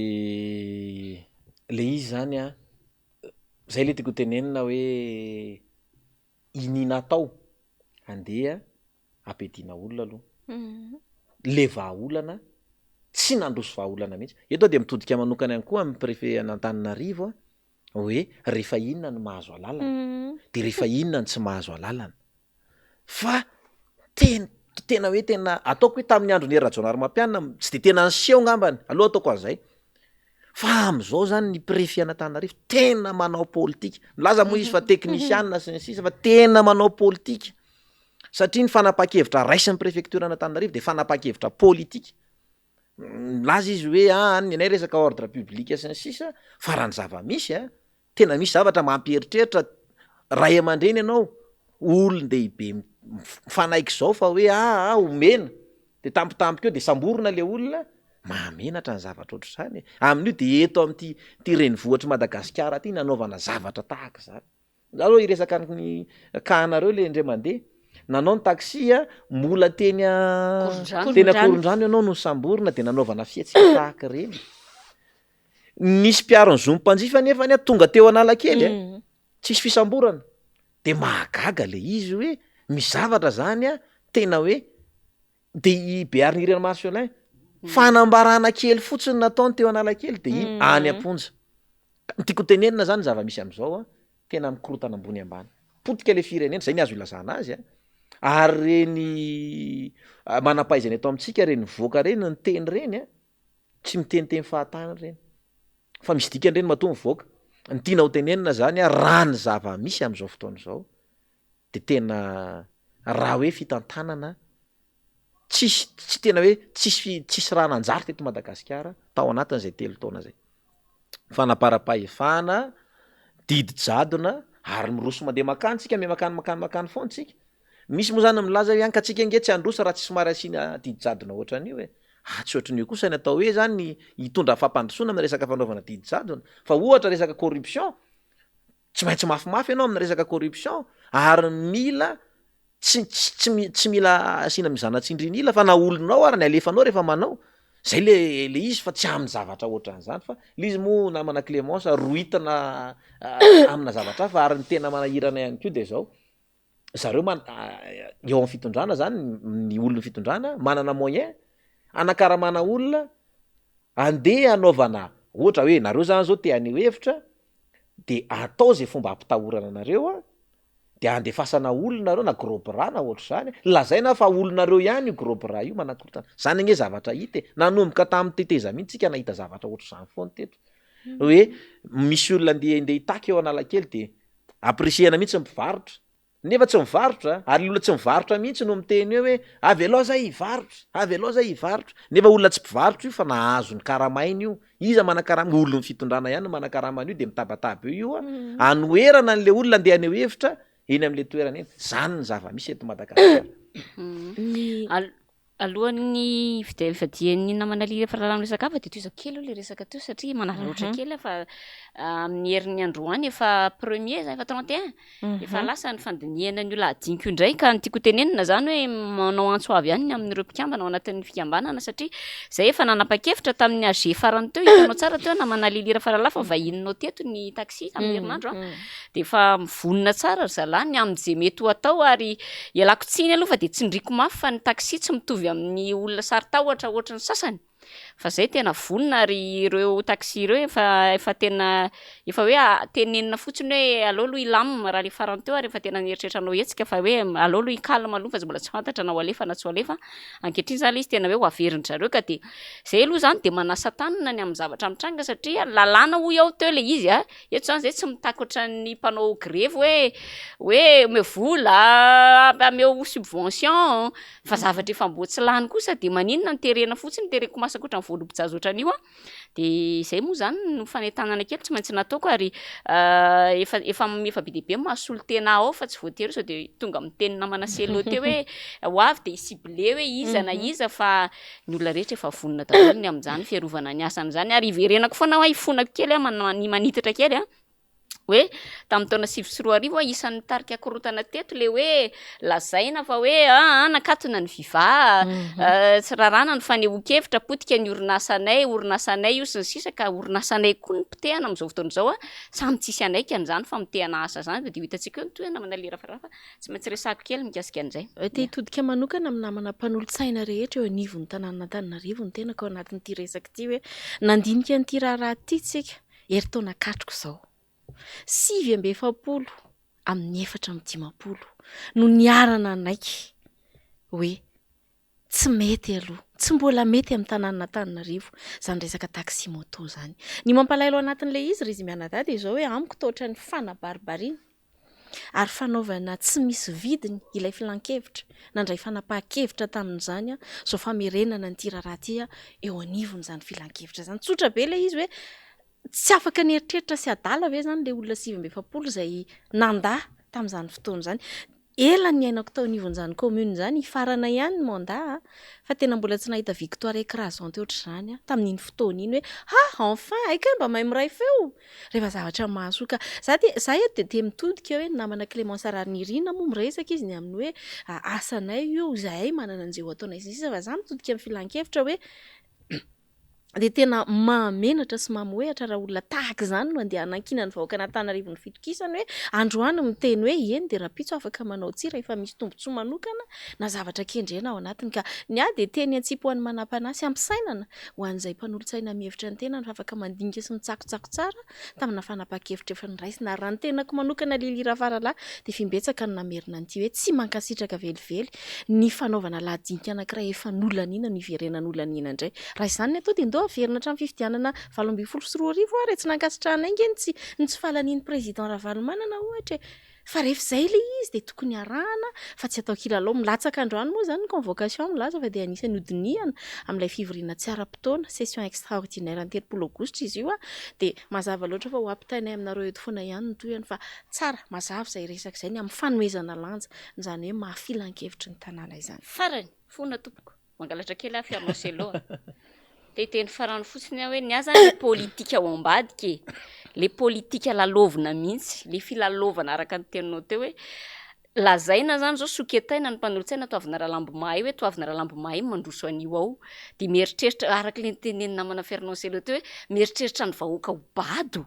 [SPEAKER 7] le izy zany a, zay le tiako ho tenenina hoe iniana atao andeha ampiadiana olona aloha le vahaolana tsy nandroso vahaolana mihitsy. Eto aho dia mitodika manokana ihany koa amin'ny préfet an'Antananarivo a, hoe rehefa inona no mahazo alalana de rehefa inona no tsy mahazo alalana fa ten- tena hoe tena ataoko hoe tamin'ny andron'i Hery Rajaonarimampianina tsy de tena niseho ngambany, aleo ataoko an'izay fa am'zao zany ny préfet an'Antananarivo tena manao politika, milaza moa izy fa teknisiana sy ny sisa fa tena manao politika. Satria ny fanapahan-kevitra raisin'ny prefecture an'Antananarivo dia fanapahan-kevitra politika. Milaza izy hoe ah ny anay resaka ordre public sy ny sisa, fa raha ny zava-misy a, tena misy zavatra mampieritreritra ray aman-dreny ianao, olon-dehibe mifanaiky izao fa hoe ah ah omena, de tampotampoka eo de samborina le olona, mahamenatra ny zavatra ohatr'izany e, amin'io de eto amin'ity ty renivohitr'i Madagasikara ty nanaovana zavatra tahaka izany. Za aloha hiresaka ny cas nareo le indray mandeha, nanao ny taxi a, mbola teny teny Ankorondrano ianao no nosamborina de nanaovana fihetsika tahaka ireny, nisy mpiaro ny zon'ny mpanjifa nefany a tonga teo Analakely a, tsisy fisamborana, de mahagaga le izy hoe misy zavatra zany a tena hoe De i Beharinirina Marcelin, fanambarana kely fotsiny nataony teo Analakely de iny any am-ponja. Ny tiako ho tenenina zany ny zava-misy am'zao a, tena mikorontana ambony ambany. Potika le firenena, zay ny azo ilazana azy a, ary reny manam-pahaizana eto amintsika reny mivoaka reny niteny reny a, tsy miteniteny fahatany reny, fa misy dikany reny matoa mivoaka. Ny tiana ho tenenina zany a, raha ny zava-misy am'zao fotoana izao de tena raha hoe fitantanana tsisy tsy tena hoe tsisy tsisy raha nanjary teto Madagasikara tao anatin'izay telo taona zay. Fanaparam-pahefana, didy jadona ary miroso mandeha makany tsika miha makany makany makany foana tsika. Misy moa zany milaza hoe any ka tsika ange tsy handroso raha tsy somary asiana didy jadona ohatran'io e. Ah tsy ohatran'io kosa ny atao hoe zany hitondra fampandrosoana amin'ny resaka fanaovana didy jadona fa ohatra resaka corruption Tsy maintsy mafimafy ianao amina resaka corruption ary mila tsy tsy tsy mila asiana mizana tsindrin'ila fa na olonao ary ny alefanao rehefa manao, zay le le izy fa tsy amin'ny zavatra ohatran'izany fa le izy moa namana Clemence rohitina amina zavatra hafa ary ny tena manahirana ihany koa de zao, zareo man- eo amin'ny fitondrana zany ny olon'ny fitondrana manana moyen hanakaramana olona andeha hanaovana ohatra hoe nareo zany zao te haneho hevitra de atao zay fomba ampitahorana anareo a, de andefasana olona nareo na gros bras na ohatr'izany, lazaina fa olonareo ihany io gros bras io manakorontana, zany anie zavatra hita e, nanomboka tamin'ny tetezamita tsika nahita zavatra ohatr'izany foana teto, hoe misy olona andeha andeha hitaky eo Analakely de ampirisihana mihitsy ny mpivarotra. Nefa tsy mivarotra, ary le olona tsy mivarotra mihitsy no miteny eo hoe avelao zay hivarotra, avelao zay hivarotra. Nefa olona tsy mpivarotra io fa nahazo ny karamainy io. Iza manakarama? Olon'ny fitondrana ihany no manakarama an'io dia mitabataba eo io anoherana an'le olona andeha haneho hevitra eny amin'le toerana eny. Zany ny zava-misy eto Madagasikara.
[SPEAKER 2] Ny Alohan'ny hivadian'ny namana Lilia Faralano resaka hafa dia tohizako kely aloha ilay resaka teo satria manararaotra kely aho fa amin'ny herin'ny androany efa premier zany, efa 31, efa lasa ny fandinihana an'io lahadinika io indray ka ny tiako hotenenina zany hoe manao antso avo ihany ny amin'ireo mpikambana ao anatin'ny fikambanana satria zay efa nanapa-kevitra tamin'ny AG farany teo, hitanao tsara teo namana Lilia Rafaralahy fa vahininao teto ny taxi tamin'ny herinandro an. Dia efa mivonona tsara ry zalahy ny amin'izay mety ho atao ary ialako tsiny aloha fa dia tsindriako mafy fa ny taxi tsy mitovy amin'ny olona saro-tahotra ohatry ny sasany fa zay tena vonona ary ireo taxi ireo efa efa tena efa hoe tenenina fotsiny hoe aleo aloha hilamina raha le farany teo ary efa tena nieritreritra hanao hetsika fa hoe aleo aloha hi-calme aloha fa tsy mbola tsy fantatra na ho alefa na tsy ho alefa. Ankehitriny zany le izy tena hoe ho averin-dry zareo ka dia zay aloha zany dia manasa tanana ny amin'ny zavatra mitranga satria lalàna hoy aho teo le izy a. Eto zany zay tsy mitaky ohatran'ny mpanao grevy hoe hoe omeo vola, ameo subvention, fa zavatra efa mbô tsy lany kosa de maninona no terena fotsiny, tereko masaka ohatran'ny voalobo-jaza ohatran'io an, de zay moa zany no fanentanana kely tsy maintsy nataoko ary efa efa efa be dia be mahasolo tena ao fa tsy voatery sao de tonga miteny namana Cello teo hoe ho avy de hi-cibler hoe iza na iza fa Ny olona rehetra efa vonona daholo ny amin'izany fiarovana ny asany izany ary iverenako foana hoa hifonako kely aho ny manitatra kely an, hoe tamin'ny taona 2009 aho isan'ny nitarika korontana teto le hoe lazaina fa hoe aa nakatona ny viva, tsy raràna ny fanehoan-kevitra, potika ny orinasanay, orinasanay io sy ny sisa ka orinasanay koa no potehana amin'izao fotoana izao an, samy tsisy hanaiky an'izany famotehana asa izany fa dia ho hitantsika eo ny tohiny namana Lera Farafa. Tsy maintsy resahako kely mikasika an'izay.
[SPEAKER 1] Te hitodika manokana amin'ny namana mpanolotsaina rehetra eo anivon'ny tanànan'Antananarivo ny tenako ao anatin'ity resaka ity hoe nandinika an'ity raharaha ity isika herintaona katroka izao. 49 amin'ny 54 no niara-nanaiky hoe Tsy mety aloha, tsy mbola mety amin'ny tanànan'Antananarivo izany resaka taxi moto izany. Ny mampalahelo anatin'ilay izy ry izy mianadahy dia izao hoe amiko toa ohatran'ny fanabaribariana ary fanaovana tsy misy vidiny ilay filankevitra nandray fanapahan-kevitra tamin'izany izao famerenana an'ity raharaha ity eo anivon'izany filankevitra izany. Tsotra be ilay izy hoe tsy afaka nieritreritra sy adala ve izany ilay olona 49 izay nandà tamin'izany fotoana izany. Ela ny niainako tao anivon'izany commune izany, hifarana ihany ny mandat a, fa tena mbola tsy nahita victoire écrasante ohatr'izany aho tamin'iny fotoana iny hoe ha! enfin! Hay kay mba mahay miray feo! Rehefa zavatra mahasoa ka. Za dia, za eto dia dia mitodika hoe ny namana Clémence Raharinirina moa miresaka izy ny amin'ny hoe asanay io, izahay manana an'izay ho ataonay sy ny sisa fa za mitodika amin'ny filan-kevitra hoe dia tena mahamenatra sy mamohehatra raha olona tahaka izany no andeha hanankinan'ny vahoakan'Antananarivo ny fitokisany hoe androany miteny hoe eny dia rahampitso afaka manao tsia rehefa misy tombontsoa manokana na zavatra kendrena ao anatiny ka ny ahy dia teny an-tsipo ho an'ny manam-panahy sy ampisainana ho an'izay mpanolotsaina mihevitra ny tenany fa afaka mandinika sy mitsakotsako tsara tamina fanapahan-kevitra efa noraisina ary raha ny tenako manokana Lily Rafaralahy dia efa imbetsaka no namerina an'ity hoe tsy mankasitraka velively ny fanaovana lahadinika anankiray efa nolaniana no hiverenana holaniana indray. Raha izany ny atao dia ndao averina hatramin'ny fifidianana 2018 ary e! Tsy nankasitrahanay ange ny tsy ny tsy fahalanian'ny président Ravalomanana ohatra e! Fa rehefa izay ilay izy dia tokony arahana fa tsy atao kilalao. Milatsaka androany moa izany ny convocation milaza fa dia anisan'ny hodinihana amin'ilay fivoriana tsy ara-potoana, session extraordinaire ny 30 aogositra izy io dia mazava loatra fa ho ampitainay aminareo eto foana ihany ny tohiny fa tsara, mazava izay resaka izay ny amin'ny fanomezana lanja an'izany hoe maha filankevitry ny tanàna izany.
[SPEAKER 2] Farany, fona tompoko. Mangalatra kely aho Fernand Cello a. Te hiteny farany fotsiny aho hoe ny ahy zany le politika ao ambadika e. Le politika lalaovina mihitsy, le filalaovana araka ny teninao teo hoe lazaina zany zao soketaina ny mpanolotsaina Toavina Ralambomahay hoe Toavina Ralambomahay mandroso an'io ao. De mieritreritra araka le notenenin'ny namana Fernand Cello teo hoe mieritreritra ny vahoaka ho bado.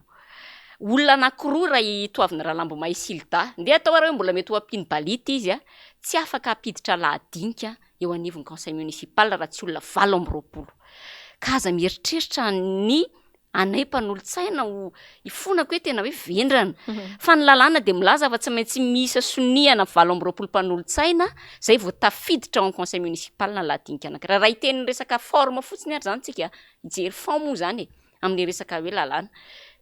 [SPEAKER 2] Olona anankiroa raha i Toavina Ralambomahay sy Hilda. Ndeha atao ary hoe mbola mety ho ampian'i Balita izy a, tsy afaka hampiditra lahadinika eo anivon'ny conseil municipal raha tsy olona 28. Ka aza mieritreritra ny anay mpanolotsaina ho ifonako hoe tena hoe vendrana. Fa ny lalàna dia milaza fa tsy maintsy miisa sonia-na 28 mpanolotsaina izay vao tafiditra ao amin'ny conseil municipal ny lahadinika anankiray. Raha hiteny resaka forme fotsiny ary izany tsika, hijery fond moa izany e, amin'ilay resaka hoe lalàna.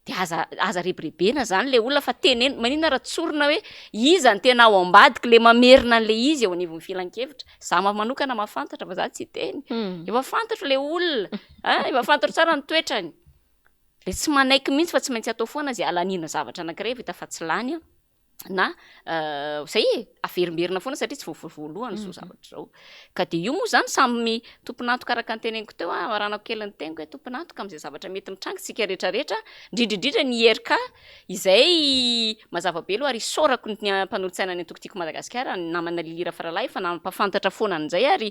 [SPEAKER 2] De aza aza rebirebena zany le olona fa teneno, maninona raha tsorina hoe iza no tena ao ambadika le mamerina an'le izy eo anivon'ny filankevitra? Za manokana mahafantatra fa za tsy hiteny. Efa fantatro le olona a, efa fantatro tsara ny toetrany. Le tsy manaiky mihitsy fa tsy maintsy atao foana zay halaniana zavatra anankiray vita fa tsy lany an. na zay e, averimberina foana satria tsy vao voalohany izao zavatra izao. Ka dia io moa izany samy tompon'antoka araka ny teneniko teo, amaranako kely ny teniko hoe tompon'antoka amin'izay zavatra mety mitranga isika rehetra rehetra, indrindra indrindra ny IRK izay mazava be aloha ary isaorako ny mpanolotsaina ny antoko Tiako Madagasikara, ny namana Lily Rafaralahy efa nampahafantatra foana an'izay ary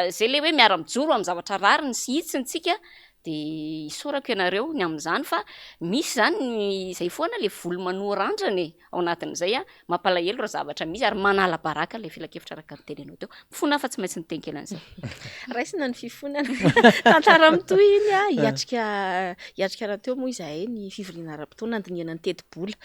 [SPEAKER 2] izay ilay hoe miara-mijoro amin'ny zavatra rariny sy hitsiny isika Dia isaorako ianareo ny amin'izany fa misy izany ny izay foana ilay volo manoa randrana e, ao anatin'izay an, mampalahelo raha zavatra misy ary manala baraka ilay filankevitra araka ny teninao teo. Mifona aho fa tsy maintsy niteny kely an'izay.
[SPEAKER 1] Raisina ny fifonana. Tantara mitohy iny an, hiatrika hiatrika rahateo moa izahay ny fivoriana ara-potoana handinihana ny tetibola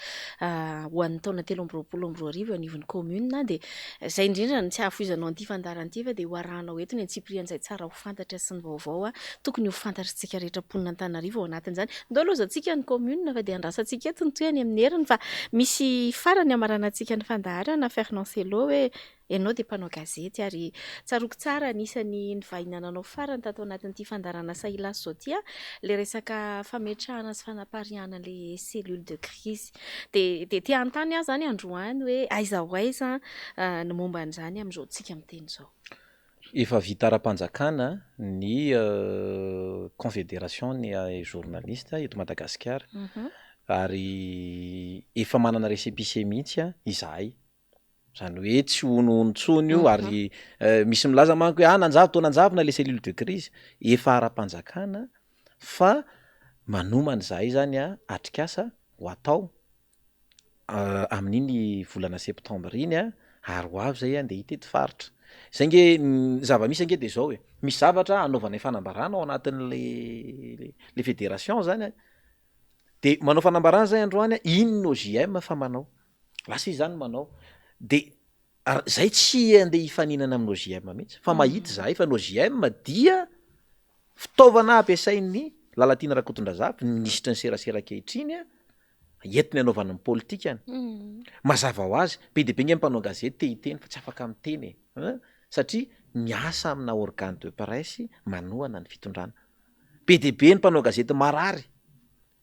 [SPEAKER 1] ho an'ny taona 2023 eo anivon'ny commune dia izay indrindra no tsy hahafoizanao an'ity fandaharana ity fa dia ho arahanao eto ny antsipirian'izay tsara ho fantatra sy ny vaovao tokony ho fantatr'tsika rehetra mponina Antananarivo ao anatin'izany. Ndao lozantsika ny commune fa dia andrasantsika eto ny tohiny amin'ny heriny fa misy farany hamaranantsika ny fandaharana Fernand Cello hoe ianao dia mpanao gazety ary tsaroako tsara anisan'ny nivahinananao farany tato anatin'ity fandaharana Sahilasy izao ity ilay resaka fametrahana sy fanapariahana ilay cellule de crise. Dia dia te hanontany aho izany androany hoe aiza ho aiza ny momba an'izany amin'izao tsika miteny izao.
[SPEAKER 7] Efa vita ara-panjakana ny Confédération ny journaliste eto Madagasikara ary efa manana récépissé mihitsy izahay, izany hoe tsy honohono intsony io ary misy milaza manko hoe ah nanjavo toa nanjavona le cellule de crise, efa ara-panjakana fa manomana izahay zany atrikasa ho atao amin'iny volana septembre iny an, ary ho avy zay andeha hitety faritra. Zay nge, ny zava-misy ange de zao e, misy zavatra anaovanay fanambarana ao anatin'le le fédération zany an, de manao fanambarana zay androany an, iny ny OJM fa manao, lasa izy zany manao, de ary zay tsy andeha hifaninana amin'ny OJM mihitsy fa mahita zahay fa ny OJM dia fitaovana ampiasain'ny Lalatiana Rakotondrazafy, ny minisitry ny serasera ankehitriny an, entiny anaovany ny politikany. Mazava ho azy, be dia be nge ny mpanao gazety te hiteny fa tsy afaka miteny e, an, satria miasa amina organe de presse manohana ny fitondrana. Be dia be ny mpanao gazety marary,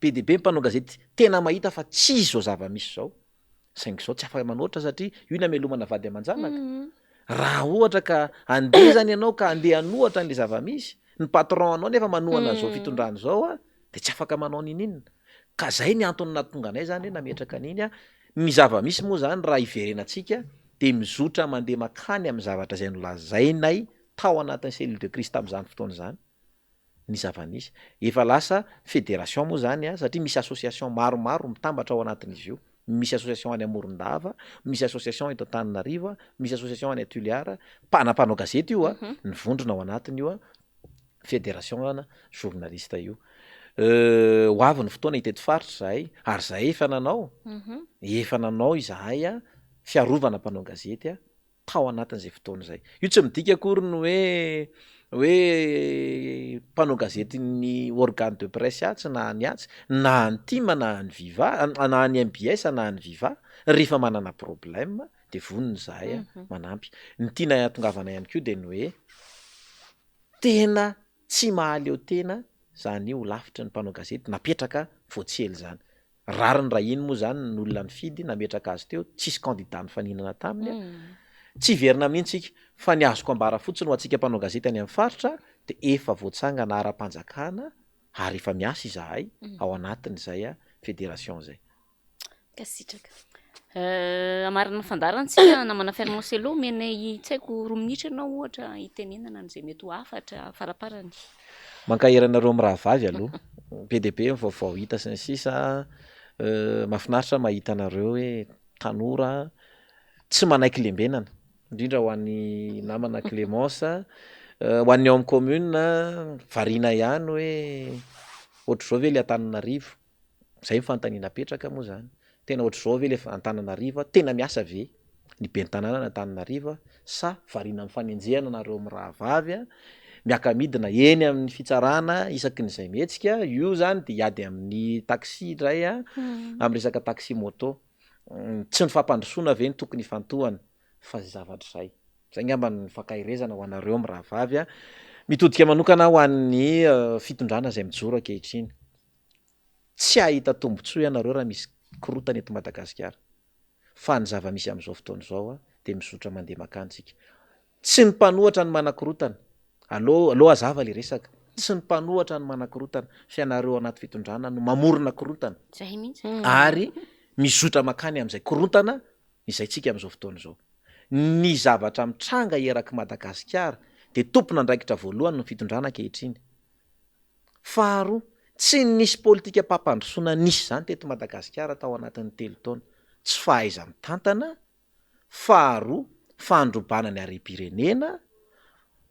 [SPEAKER 7] be dia be ny mpanao gazety tena mahita fa tsy izy izao zava-misy izao. Saingy izao tsy afaka manoatra satria io ny hamelomana vady aman-janaka. Raha ohatra ka andeha zany ianao ka andeha hanohatra an'le zava-misy, ny patron anao nefa manohana an'izao fitondrana izao an, de tsy afaka manao n'inon'inona. Ka zay ny antony nahatonga anay zany hoe nametraka an'iny an. Ny zava-misy moa zany raha hiverenantsika de mizotra mandeha makany amin'ny zavatra izay nolazainay tao anatin'ny cellule de crise tamin'izany fotoana izany. ny zava-nisy. Efa lasa fédération moa zany an, satria misy association maromaro mitambatra ao anatin'izy io. Misy association any Morondava, misy association eto Antananarivo, misy association any Toliara, mpana mpanao gazety io an, ny vondrona ao anatiny io an, fédération ana journaliste io. Ho avy ny fotoana hitety faritra izahay, ary izahay efa nanao, efa nanao izahay an, fiarovana mpanao gazety an, tao anatin'izay fotoana izay. Io tsy midika akory ny hoe hoe mpanao gazetin'ny organe de presse atsy na any atsy, na any tim na any viva, na any mbs na any viva, rehefa manana problème de vonona izahay manampy. Ny tiana hahatongavana ihany koa de ny hoe tena tsy mahaleo tena zany holafitry ny mpanao gazety napetraka vao tsy ela izany. Rariny raha iny moa zany ny olona nifidy nametraka azy teo, tsisy candidat nifaninana taminy a. Tsy hiverina amin'iny tsika, fa ny azoko ambara fotsiny ho antsika mpanao gazety any amin'ny faritra dia efa voatsangana ara-panjakana ary efa miasa izahay ao anatin'izay fédération izay.
[SPEAKER 1] Mankasitraka.
[SPEAKER 2] Hamarana ny fandaharana tsika namana Fernand Cello, omenay tsy haiko roa minitra ianao ohatra hitenenana an'izay mety ho hafatra faraparany.
[SPEAKER 7] Mankahery anareo mirahavavy aloha, be dia be ny vaovao hita sy ny sisa, mahafinaritra mahita anareo hoe tanora tsy manaiky lembenana, indrindra ho an'ny namana Clémence, ho an'ny ao amin'ny commune variana ihany hoe ohatr'izao ve le Antananarivo, Zay ny fanontaniana apetraka moa zany. Tena ohatr'izao ve le Antananarivo a? Tena miasa ve ny ben'ny tanàna any Antananarivo a? Sa variana amin'ny fanenjehana nareo mirahavavy a? miaka-midina eny amin'ny fitsarana isaky ny izay mihetsika, io zany de hiady amin'ny taxi indray a, amin'ny resaka taxi moto. Tsy ny fampandrosoana ve no tokony hifantohana fa zay zavatra izay. Zay ngamba ny fankaherezana ho anareo mirahavavy a. Mitodika manokana ho an'ny fitondrana izay mijoro ankehitriny. Tsy hahita tombotsoa ianareo raha misy korotana eto Madagasikara. Fa ny zava-misy amin'izao fotoana izao dia mizotra mandeha makany tsika. Tsy ny mpanohatra no manakorotana. Aleo aleo hazava le resaka. Tsy ny mpanohatra no manakorotana fa ianareo anaty fitondrana no mamorona korontana.
[SPEAKER 2] Zay mihitsy.
[SPEAKER 7] Ary mizotra makany amin'izay korontana izay tsika amin'izao fotoana izao. Ny zavatra mitranga erak'i Madagasikara dia tompon'andraikitra voalohany ny fitondrana ankehitriny. Faharoa, tsy nisy politikam-pampandrosoana nisy izany teto Madagasikara tao anatin'ny telo taona. Tsy fahaiza-mitantana, faharoa, fandrobana ny harem-pirenena,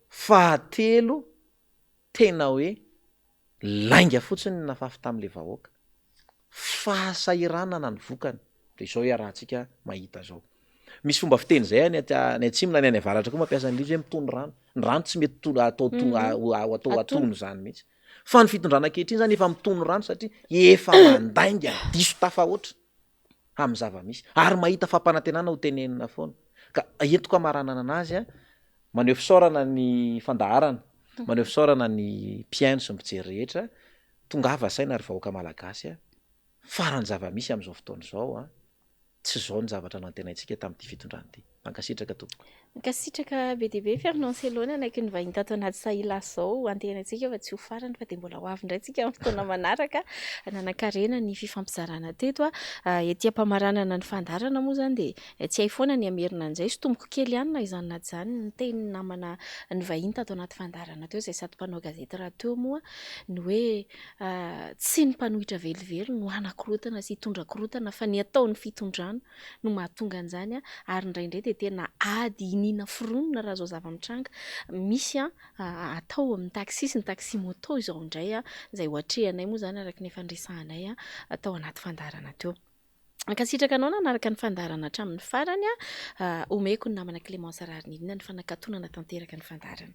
[SPEAKER 7] fahatelo, tena hoe lainga fotsiny ny nafafy tamin'ilay vahoaka. Fahasahiranana ny vokany, dia izao iarahantsika mahita izao. Misy fomba fiteny izay any any atsimo na ny any avaratra koa mampiasa an'ilay izy hoe mitono rano. Ny rano tsy mety to- atao to- atao atono izany mihitsy. Fa ny fitondrana ankehitriny izany efa mitono rano satria efa mandainga diso tafahoatra amin'ny zava-misy ary mahita fampanantenana ho tenenina foana. Ka entiko hamaranana anazy a, maneho fisaorana ny fandaharana, maneho fisaorana ny mpihaino sy ny mpijery rehetra, tongava saina ry vahoaka malagasy a, farany zava-misy amin'izao fotoana izao a, tsy izao ny zavatra nantenaintsika tamin'ity fitondrana ity. Mankasitraka tompoko.
[SPEAKER 1] Mankasitraka be dia be Fernand Cello nanaiky ny vahiny tato anaty Sahilahy izao. Antenaintsika fa tsy ho farany fa dia mbola ho avy indray tsika amin'ny fotoana manaraka. Nanankarena ny fifampizarana teto. Ety am-pamaranana ny fandaharana moa izany dia tsy hay foana ny hamerina an'izay. Sintomiko kely ihany na izany na tsy izany ny tenin'ny namana ny vahiny tato anaty fandaharana teo izay sady mpanao gazety rahateo moa ny hoe Tsy ny mpanohitra velively no hanakorontana sy hitondra korontana fa ny ataon'ny fitondrana no mahatonga an'izany ary indraindray dia tena ady iniana foronina raha izao zava-mitranga misy atao amin'ny taxi sy ny taxi moto izao indray izay ho atrehanay moa izany araka ny efa niresahanay tao anaty fandaharana teo. Mankasitraka anao nanaraka ny fandaharana hatramin'ny farany. Omeko ny namana Clémence Raharinirina ny fanakatonana tanteraka ny fandaharana.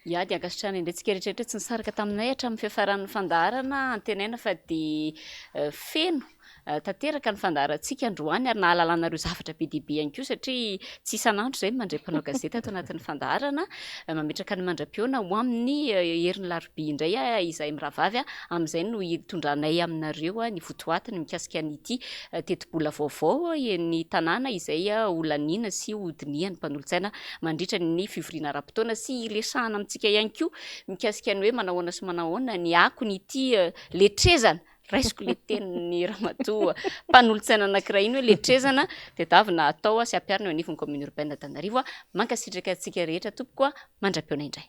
[SPEAKER 2] Ya, dia ankasitrahana indray tsika rehetra rehetra tsy nisaraka taminay hatramin'ny fiafaran'ny fandaharana. Antenaina fa dia feno tanteraka ny fandaharantsika androany ary nahalalanareo zavatra be dia be ihany koa satria tsy isan'andro izay no mandray mpanao gazety ato anatin'ny fandaharana. Mametraka ny mandra-pihaona ho amin'ny herin'ny larobia indray izahay mirahavavy. Amin'izay no hitondranay aminareo ny votoatiny mikasika an'ity tetibola vaovao ny tanàna izay holaniana sy hodinihan'ny mpanolotsaina mandritra ny fivoriana ara-potoana sy hiresahana amintsika ihany koa mikasika ny hoe manahoana sy manahoana ny akon'ity letrezana, raisiko le tenin'ny ramatoa mpanolotsaina anankiray iny hoe letrezana tadiavina atao sy ampiharina eo anivon'ny commune urbaine Antananarivo. Mankasitraka antsika rehetra tompoko, mandra-pihaona indray.